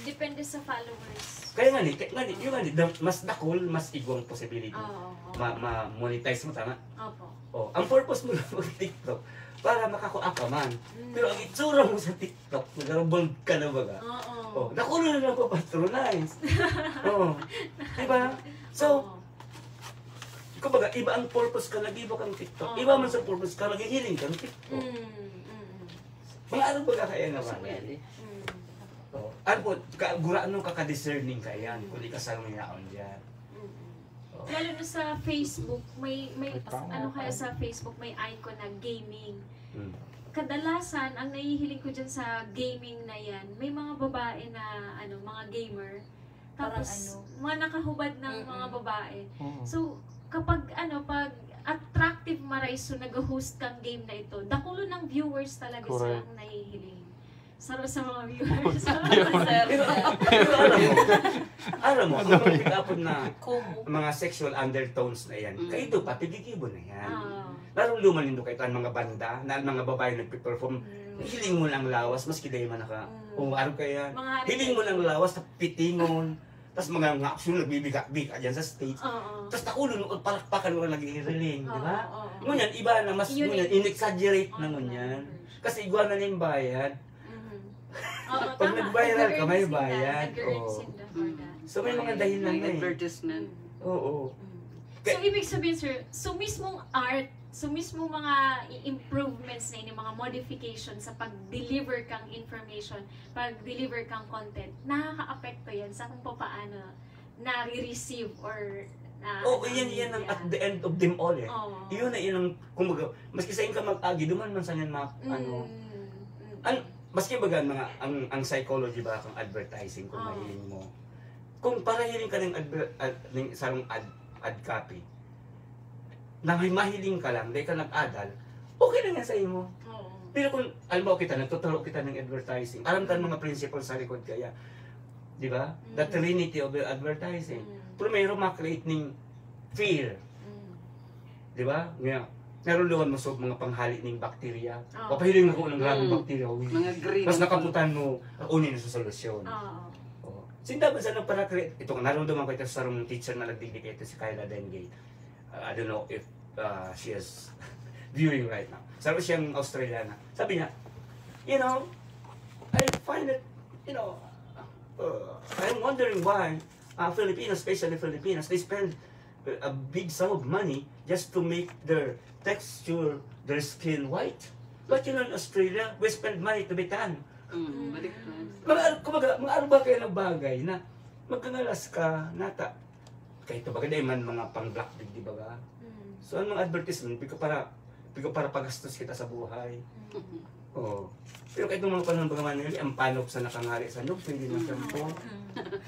Depende sa followers. Kaya nga ni, kaya nga ni, yung nga ni, da- mas dakul, mas igwang possibility. Oo, oo. Ma, ma-monetize mo, tama? Opo. Oh, ang purpose mo lang mag-TikTok, para makakuha ka man. Mm. Pero ang itsura mo sa TikTok, nag-revolve ka na baga. Oo. Oh, nakulo na lang papatronize. Oh. Diba? So, Oo. kumbaga, iba ang purpose ka, nag-iba kang TikTok. Oo. Iba man sa purpose ka, maghihiling kang TikTok. Mm, mm, mm. Mga ano ba kaya na Sa ba? pwede. Mm. Oh. Ano po, ka, gurano ka ka-discerning ka yan, kung di ka sa yaon dyan. Mm. Oh. Lalo na sa Facebook, may, may May tao. ano kaya sa Facebook, may icon na gaming. Mm. Kadalasan, ang nahihiling ko dyan sa gaming na yan, may mga babae na, ano, mga gamer. Parang Tapos, ano? mga nakahubad ng Mm-mm. mga babae. Mm. So, kapag, ano, pag attractive maray, so nag-host kang game na ito, dakulo ng viewers talaga Correct. Silang nahihiling. Saro sa mga viewers. Sir, Pero, pero alam mo, alam mo, ang mga pick-up na Kumu. mga sexual undertones na yan, Mm. kayo pa, pigigibo na yan. Ah. Narumduman nindo kayo ang mga banda, na ang mga babae nagpe-perform, Mm. hiling mo lang lawas, maski dahil man naka, Mm. o araw kaya, Mga hiling mo lang lawas sa pitingon, tas mga nga aksyon nagbibiga-biga dyan sa stage. Oo. Tas takulon mo, palakpakan mo lang nag-i-riling, di ba? Oo, oo. Ngunyan, iba na mas, Yun ngunyan, eh. in-exaggerate na Oo, ngunyan. oo. Kasi igwa na na yung bayad. Mhm. Oo, Pag tama. nag-viral ka, may Nag-earn sila, bayad. nag-earn Oo. sila for that. So, may mga dahilan May na eh. Advertisement. Oo. Mm. Kaya- So, ibig sabihin, sir, so mismong art, so mismong mga i- improvements na ini, mga modification sa pag-deliver kang information, pag-deliver kang content, nakaka-apekto yan sa kung paano nare-receive or na Oo, yan, yan ang at the end of them all eh. Oo. Yun na yun ang, kumbaga, maski sa ka mag-agi, duman man sa yan mga, Mm, ano, mm. An-, maski baga mga, ang, ang psychology ba kang advertising kung Ah. mahiling mo. Kung parahiling ka ng adver-, ad, ng sarong ad, ad copy, na may mahiling ka lang, dahil ka nag-adal, okay lang yan sa imo. Oo. Pero kung, alam mo, kita, nagtuturo kita ng advertising, alam ka ng mga principles sa likod kaya. Di ba? The Mm. trinity of advertising. Mm. Primero, ma-create ng fear. Mm. Di ba? Nga, naruluhan mo sa mga panghali ning bakterya. Oo. Papahiling ako ng grabing Mm. bakterya. Uy. Mga green. Mas nakaputan mo, ako na sa solusyon. Oo. Oh. Sinda ba sa nagpara-create? Ito, narumduman ko ito sa sarong teacher na nagdidikit, ito si Kyla Dengate. Uh, I don't know if uh, she is viewing right now. Sarong siyang Australiana. Sabi niya, you know, I find it, you know, uh, I'm wondering why uh, Filipinos, especially Filipinos, they spend a big sum of money just to make their texture, their skin white. But you know, in Australia, we spend money to be tan. Mm, baliktad. Mga, kumbaga, mga arba kayo ng bagay na magkangalas ka, nata. Kahit ito, bagay man mga pang-black, di ba? Mm. So, ang mga advertisement, pigo para, pigo para pagastos kita sa buhay. Mm. Oo. Pero kahit nung mga panahon pa naman nila, ang panok sa nakangari sa nyug, pwede na shampoo.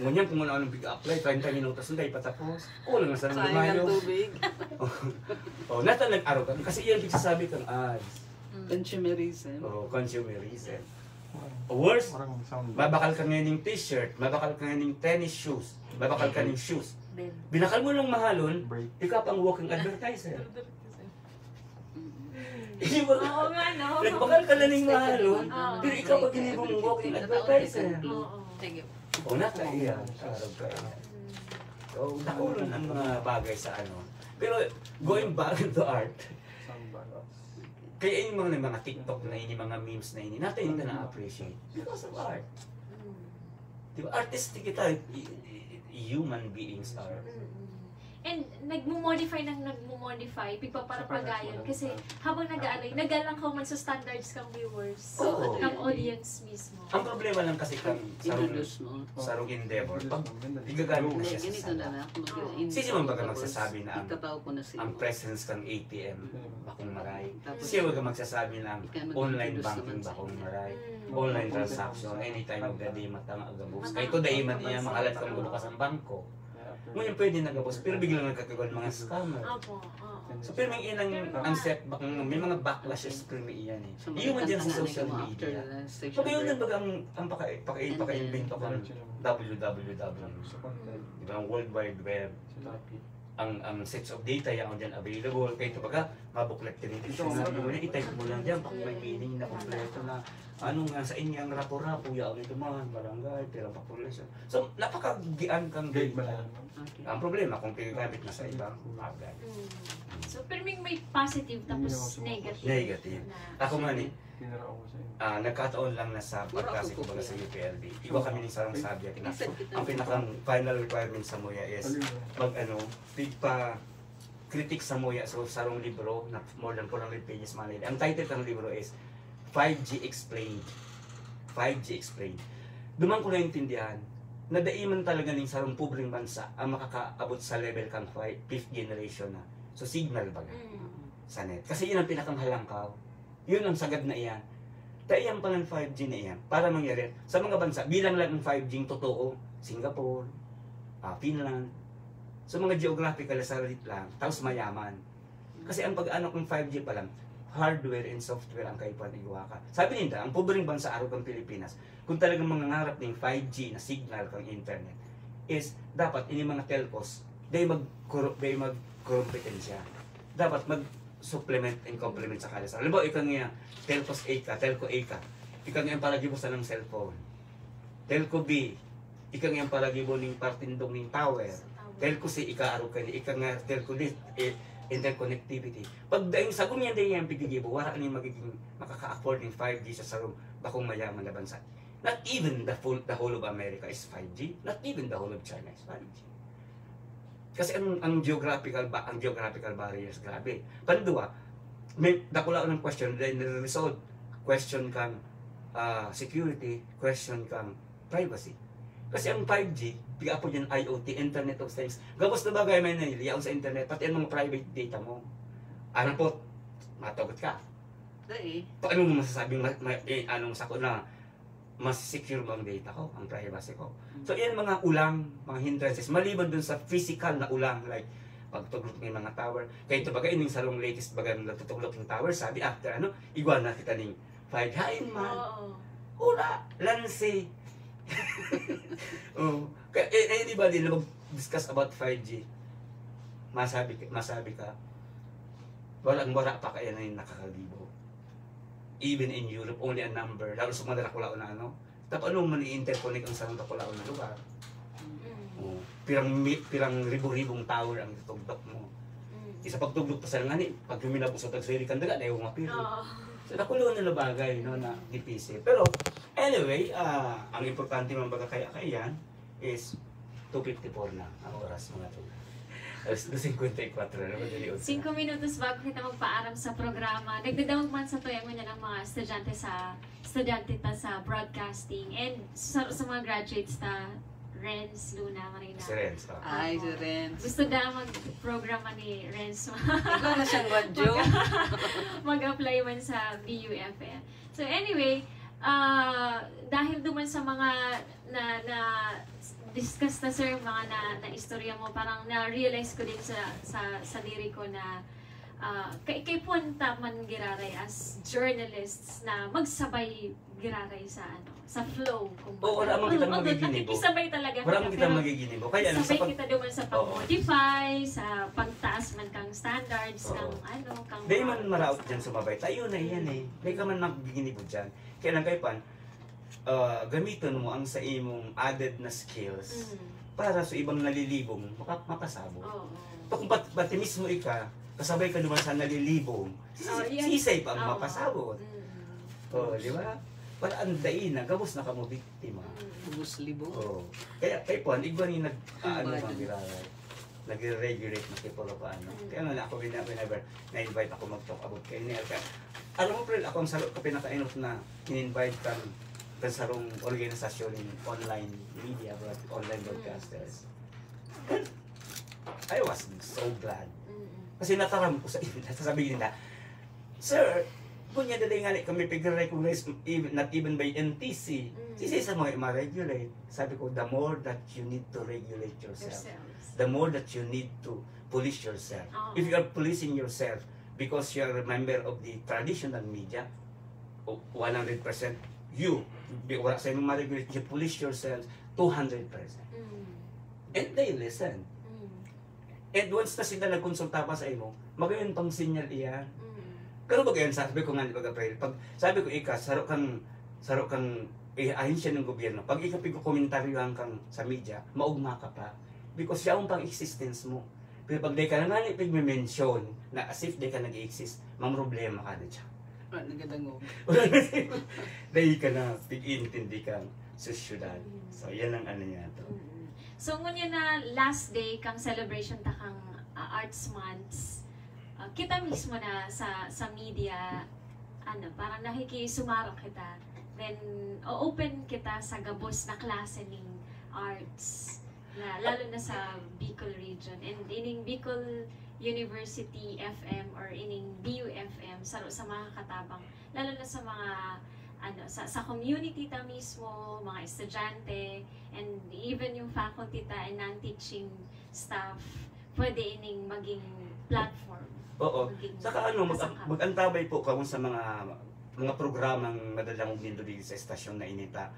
Ngunyan kung ano-anong pig-apply, treinta minutos na tayo patapos. Kulang na sa Sayang lumayo. ng tubig. Oh, nata nag-arugan. Kasi yan pigsasabi kang ads. Consumerism. Oh, consumerism. Worse, Parang sound. mabakal ka ngayon ng t-shirt, mabakal ka ngayon ng tennis shoes, mabakal ka ng shoes. Binakal mo lang mahalon, Break. Ikaw pang walking advertiser. Mm. Di ba? Oo nga, no? Nagbakal ka na ning mahalon, Oo. Pero ikaw pag ginibong walking advertiser. Oo. Sige. O na ka iya, araw ka iya. So, dakulan ang mga bagay sa ano. Pero going back to art, kaya yung mga, mga TikTok na ini, mga memes na ini, natin yung na-appreciate because of art. Mm. Di ba? Artistic kita, i- i- human beings are. Mm-mm. And nagmo-modify ng nagmo-modify, pigpaparapagayon. Kasi habang nag-aalay, nagalangkaw man sa standards kang viewers, Oo. kang audience mismo. Ang problema lang kasi kang sarong, Introduce mo. sarong endeavor, pag igagamit na Hindi, siya sa ganito na sala. lang. Kung Oo. mag-introduce Sino man baga ako, magsasabi na ang, itataw ko na sa ang iyo. presence kang A T M, bakong maray? Tapos, Sino baga magsasabi na ang ikaw mag-introduce online naman banking, sa bakong iyo. maray? Mm. Online transaction, anytime of the day, matanga gabos. Kaya ito, daiman niya, makalat kang bukas ang bangko. Ngayon pwede na gabos, pero biglang nagkakaguan mga scammer. Opo, oo. So, pero may ilang ang setback, may mga backlashes pero may iyan eh. Yung man dyan sa social media. So, kayo lang baga ang, ang paka, paka, paka-invento kang W W W. Di ba? Ang World Wide Web. Ang, ang sets of data, yan dyan available. Kaya ito baga, mabuklat ka rin. Ito, sabi mo na, i-type mo lang dyan, pag may meaning na kompleto na. Ano nga, sa inyang rapo-rapo, yaon ito man, barangay, pirang populasyon. So, napakagian kang data. Okay. Ang problema kung pinagamit na sa ibang bagay. Mm. So, pero may, may positive tapos negative. Negative. Na, Ako man eh, Pinarao ko sa inyo. ah, nagkataon lang na sa pagklase ko baga sa U P L B. Iba kami ng sarong subject na ang pinakang final requirement sa muya is mag ano, pigpa critic sa muya. So, sarong libro na more than four hundred pages man. Ang title ng libro is five G Explained. five G Explained. Duman ko naintindihan na dai man talaga ning sarong pobreng bansa ang makakaabot sa level kan fi- fifth generation na. So, signal baga Mm. sa net. Kasi yun ang pinakang halangkaw. Yun ang sagad na iyan. Ta iyan palan five G na iyan. Para mangyari sa mga bansa, bilang lang ang five G totoo, Singapore, ah, Finland. So, mga geographical sa lang, tapos mayaman. Kasi ang pag-ano kung five G pa lang, hardware and software ang kaipuhan igwa ka. Sabi ninda, ang pobreng bansa arog kan Pilipinas, kung talagang mangangarap ning five G na signal kang internet, is dapat ini mga telcos, dai mag dai magkurumpetensya. Dapat mag supplement and complement sa kalisang. Halimbawa, ikaw nga, telcos A ka, telco A ka. Ikaw nga ang paragibo sa ng cellphone. Telco B, ikaw nga ang paragibo ning partindong ning tower. Telco C, ikaarog ka ni, ikaw nga telco D, eh, interconnectivity. Pag daing sagun yan, daing yan pigigibo, wala ni magiging makaka-afford ng five G sa sarong bakong mayaman na bansa. Not even the full, the whole of America is five G. Not even the whole of China is five G. Kasi ang, ang geographical ba ang geographical barriers, grabe. Pandua, may dakula ng question, then nire-resolve. Question kang ah, security, question kang privacy. Kasi ang five G, piga-apo yan I O T, Internet of Things. Gabos na bagay may niliyaon sa internet, pati ang mga private data mo. Ano po, matagot ka. Dai. Paano mo masasabing ma, ma, eh, anong sako na mas secure mo ang data ko, ang privacy ko? So, yan mga ulang, mga hindrances, maliban dun sa physical na ulang, like, pagtuglok ng mga tower. Kaya ito baga, ining sarong latest baga na natutuglok yung tower, sabi, after ano, igwa na kita ning five hain man. Oo. Ula, lansi. Oh. Kaya, eh, eh, di ba, di na mag-discuss about five G. Masabi, masabi ka, walang wala pa kaya na yung nakakagibo. Even in Europe, only a number. Lalo sa mga dakulaon na ano. Tapos ano man i-interconnect ang sarong dakulaon na lugar? Mm. Oh, pirang, mi- pirang ribu-ribong tower ang itugdok mo. Mm. Isa pagtugdok pa sa ngani, pag huminabos sa tagsiri kang daga, na yung mapiro. Oo. So, dakulaon na bagay, no, na difícil. Pero, anyway, ah, ang importante man baga kaya kaiyan is two fifty-four na ang oras, mga tol. Alas dos cincuenta y cuatro na, madali unsa. Cinco minutos bago kita magpaaram sa programa. Nagdadawag man sa tuya ngunyan ang mga estudyante sa estudyante ta sa broadcasting and sa, sa mga graduates ta, Renz, Luna, Marina. Si Renz, ah. Ay, si Renz. Gusto da mag-programa ni Renz. Ikaw na siyang radyo. Mag-apply man sa B U F M. So anyway, ah, dahil duman sa mga na, na discuss na, sir, mga na, na istorya mo, parang na-realize ko din sa, sa, sa diri ko na Ah, kay, kay puwanta man giraray as journalists na magsabay giraray sa ano, sa flow, kumbaga. Oo, wala man kitang magiginibo. Nakikisabay talaga Wala man kita, kitang pero magiginibo. Kaya lang sa sabay pag... kita duman sa Oo. pag-modify, sa pagtaas man kang standards, Oo. kang ano, kang Di man mga maraot basta. Dyan sumabay. Tayo na yan eh. Di ka man magiginibo dyan. Kaya lang kayo pan, ah, gamiton mo ang sa imong added na skills Mm. para sa ibang nalilibong maka- makasabot. Oo. Kung pat, pati mismo ika, kasabay ka naman sa nalilibong, Oh, yan. sisay pa ang Oo. mapasabot. Mm. Oh, di ba? Para ang dai na, gabos na kamo biktima. Mm. Ubus libong. Oh. Kaya kay Juan, igwa ni nag, ah, ano, Nag-body. Nagiraray. Nagre-regulate na kipuro pa, ano. Mm. Kaya nga, ako, whenever, whenever na-invite ako mag-talk about kay Nel, kaya, alam mo, Prel, ako ang saro ka pinakainot na in-invite kan, kan sarong organisasyon in online media, broad-, online broadcasters. I was so glad. Mm. Kasi nataram ko sa inyo, sasabihin nila, "Sir, kunya dali nga ni kami pig-recognize, even, not even by N T C." Mm. Sisay sa mga ma-regulate. Sabi ko, "The more that you need to regulate yourself, Yourselves. the more that you need to police yourself." Oo. If you are policing yourself because you are a member of the traditional media, o- one hundred percent you, di, wala sa imong ma-regulate, you police yourself two hundred percent. Mm. And they listen. Mm. And once na sila nagkonsulta pa sa imo, magayon pang sinyal iyan. Mm. Pero bagayon, sabi ko nga, di ba, Gabriel, pag sabi ko, ika, saro kang, saro kang, eh, ahensya ng gobyerno, pag ika pigkokomentaryohan kang sa media, maugma ka pa. Because yaon pang existence mo. Pero pag di ka na nga pigme-mention na as if di ka nag-exist, mamroblema ka na dyan. Ah, nagadangog. Dahil ka na, pig-intindi kang sosyedad. So, yan ang ano niya to. Mm. So, ngunyan na last day kang celebration ta kang, ah, Arts Months, ah, kita mismo na sa sa media, ano, parang nakikisumarok kita. Then, o-open kita sa gabos na klase ning arts, na, lalo na sa Bicol region. And ining Bicol University F M or ining B U F M, saro sa mga katabang, lalo na sa mga, ano, sa, sa community ta mismo, mga estudyante, and even yung faculty ta and non-teaching staff, pwede ining maging platform. Oo. Maging Saka ano, mag- kasangkapan. mag-antabay po kamo sa mga mga programang madadangog nindo dito sa estasyon na inita.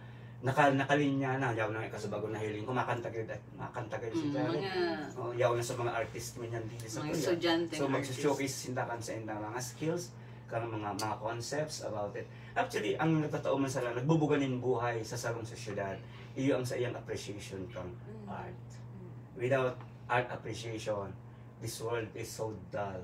Naka, nakalinya na, yaw na nga kaso bago nahiling ko, makanta kayo, makanta kayo sa Mm, Jared. mga Oh, yaw na sa mga artist mo niyan dito sa mga Kuya. estudyante, So, mga magsushowcase sinda kan sa indang mga skills, kang mga, mga concepts about it. Actually, ang nagtatao man sila, nagbubuga nin buhay sa sarong sosyedad, iyo ang sa iyang appreciation kang Mm. art. Mm. Without art appreciation, this world is so dull,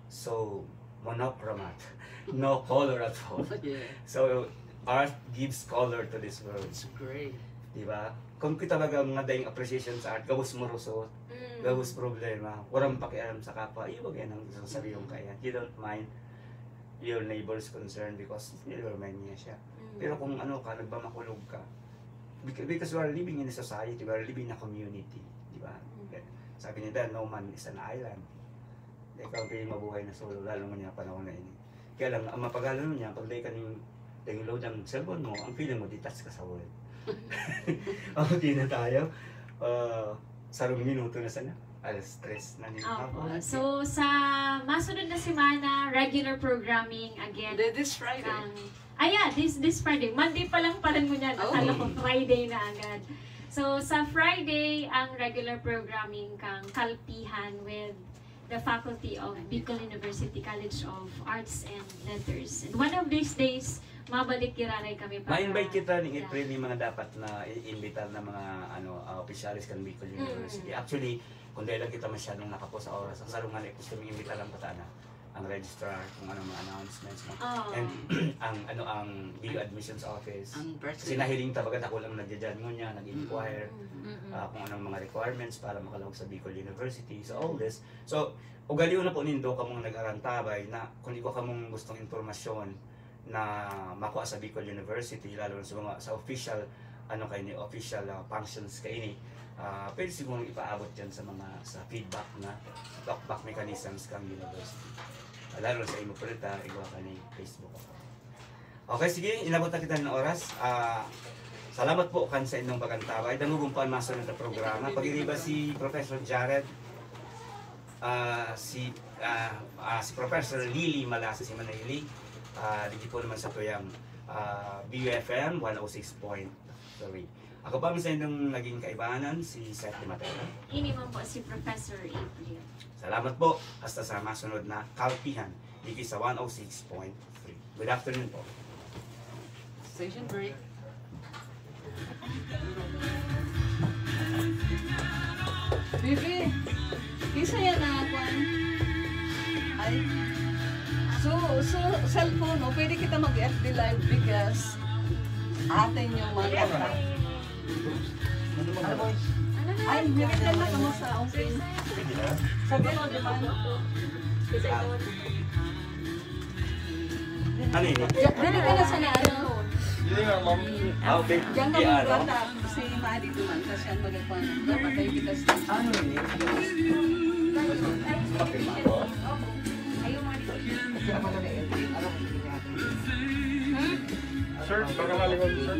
so monochromatic, no color at all. Yeah. So, art gives color to this world. It's great. Di ba? Kung kita baga mga daing appreciation sa art, gabos moroso, Mm. gabos problema, walang pakialam sa kapwa, iwag yan ang sa sariyong kaya. You don't mind your neighbor's concern because never mind niya siya. Mm. Pero kung ano ka, nagmamakulog ka, because, because we are living in a society, we are living in a community, di ba? Mm. Sabi nila, "No man is an island." Ikaw ang pinamabuhay na solo, lalo mo niya panahon na ini. Kaya lang, ang mapagalo niya, pag dahil ka ning, dahil load ang cellphone mo, ang feeling mo, detach ka sa world. Okay na tayo. Ah, sarong minuto na sana. Alas tres na nin Opo. hapon. So, sa masunod na semana, regular programming again. Hindi, this Friday. Kang, ah, yeah, this, this Friday. Monday pa lang pala ngunyan. Oh. Akala ko Friday na agad. So, sa Friday, ang regular programming kang Kalpihan with the Faculty of Bicol University College of Arts and Letters. And one of these days, mabalik giraray kami para... Ma-invite kita ni Yeah. April ni mga dapat na i-invitar na mga ano, ah, opisyalis kan Bicol Mm. University. Actually, kung dahil lang kita masyadong nakapos sa oras, ang sarong nga gusto mong imbitaran pata na ang registrar, kung anong mga announcements mo. Oo. And ang ano ang B U admissions office. Ang Kasi president. Nahiling ta baga, ako lang nagja-join ngunyan, nag-inquire Mm-mm. ah, kung anong mga requirements para makalawag sa Bicol University, so all this. So, ugalion na po nindo kamong nag-arantabay na kung igwa kamong gustong impormasyon na makuha sa Bicol University, lalo na sa mga, sa official, ano kayo ni, official, ah, functions kayo ni, ah, pwede siguro ipaabot dyan sa mga, sa feedback na talkback mechanisms kang university. Ah, lalo na sa imo po rin, ah, igwa ka ni Facebook ako. Okay, sige, inabot na kita ng oras. Ah, salamat po kan sa inyong pag-antabay. Dangugon po ang masunod na programa. Pag-iriba si Professor Jared. Ah, si, ah, ah, si Professor Lily Malasa, si Manay Lily, ah, dito po naman sa tuyang, ah, B U F M one oh six point three. Ako pa ang sa inyong naging kaibanan, si Seth de Matera. Ini man po si Professor April. Salamat po. Hasta sa masunod na kalpihan, dito sa one oh six point three. Good afternoon po. Station break. Bibi, kinsa yan na, kwan? Ay. So, so, cellphone, o pwede kita mag-F B live because atin yung mga kanta. Ay, binigyan na kamo sa open. Sabi mo, di ba? Ano yun? Dali ka na sa na ano. Hindi nga, ma'am. Ah, okay. Diyan ka Di mong ano? bata. Si Madi naman, kasi siya magagawa ng dapat ay bigas na. Ano yun? Papirma ko. Sir, baka malingon, sir.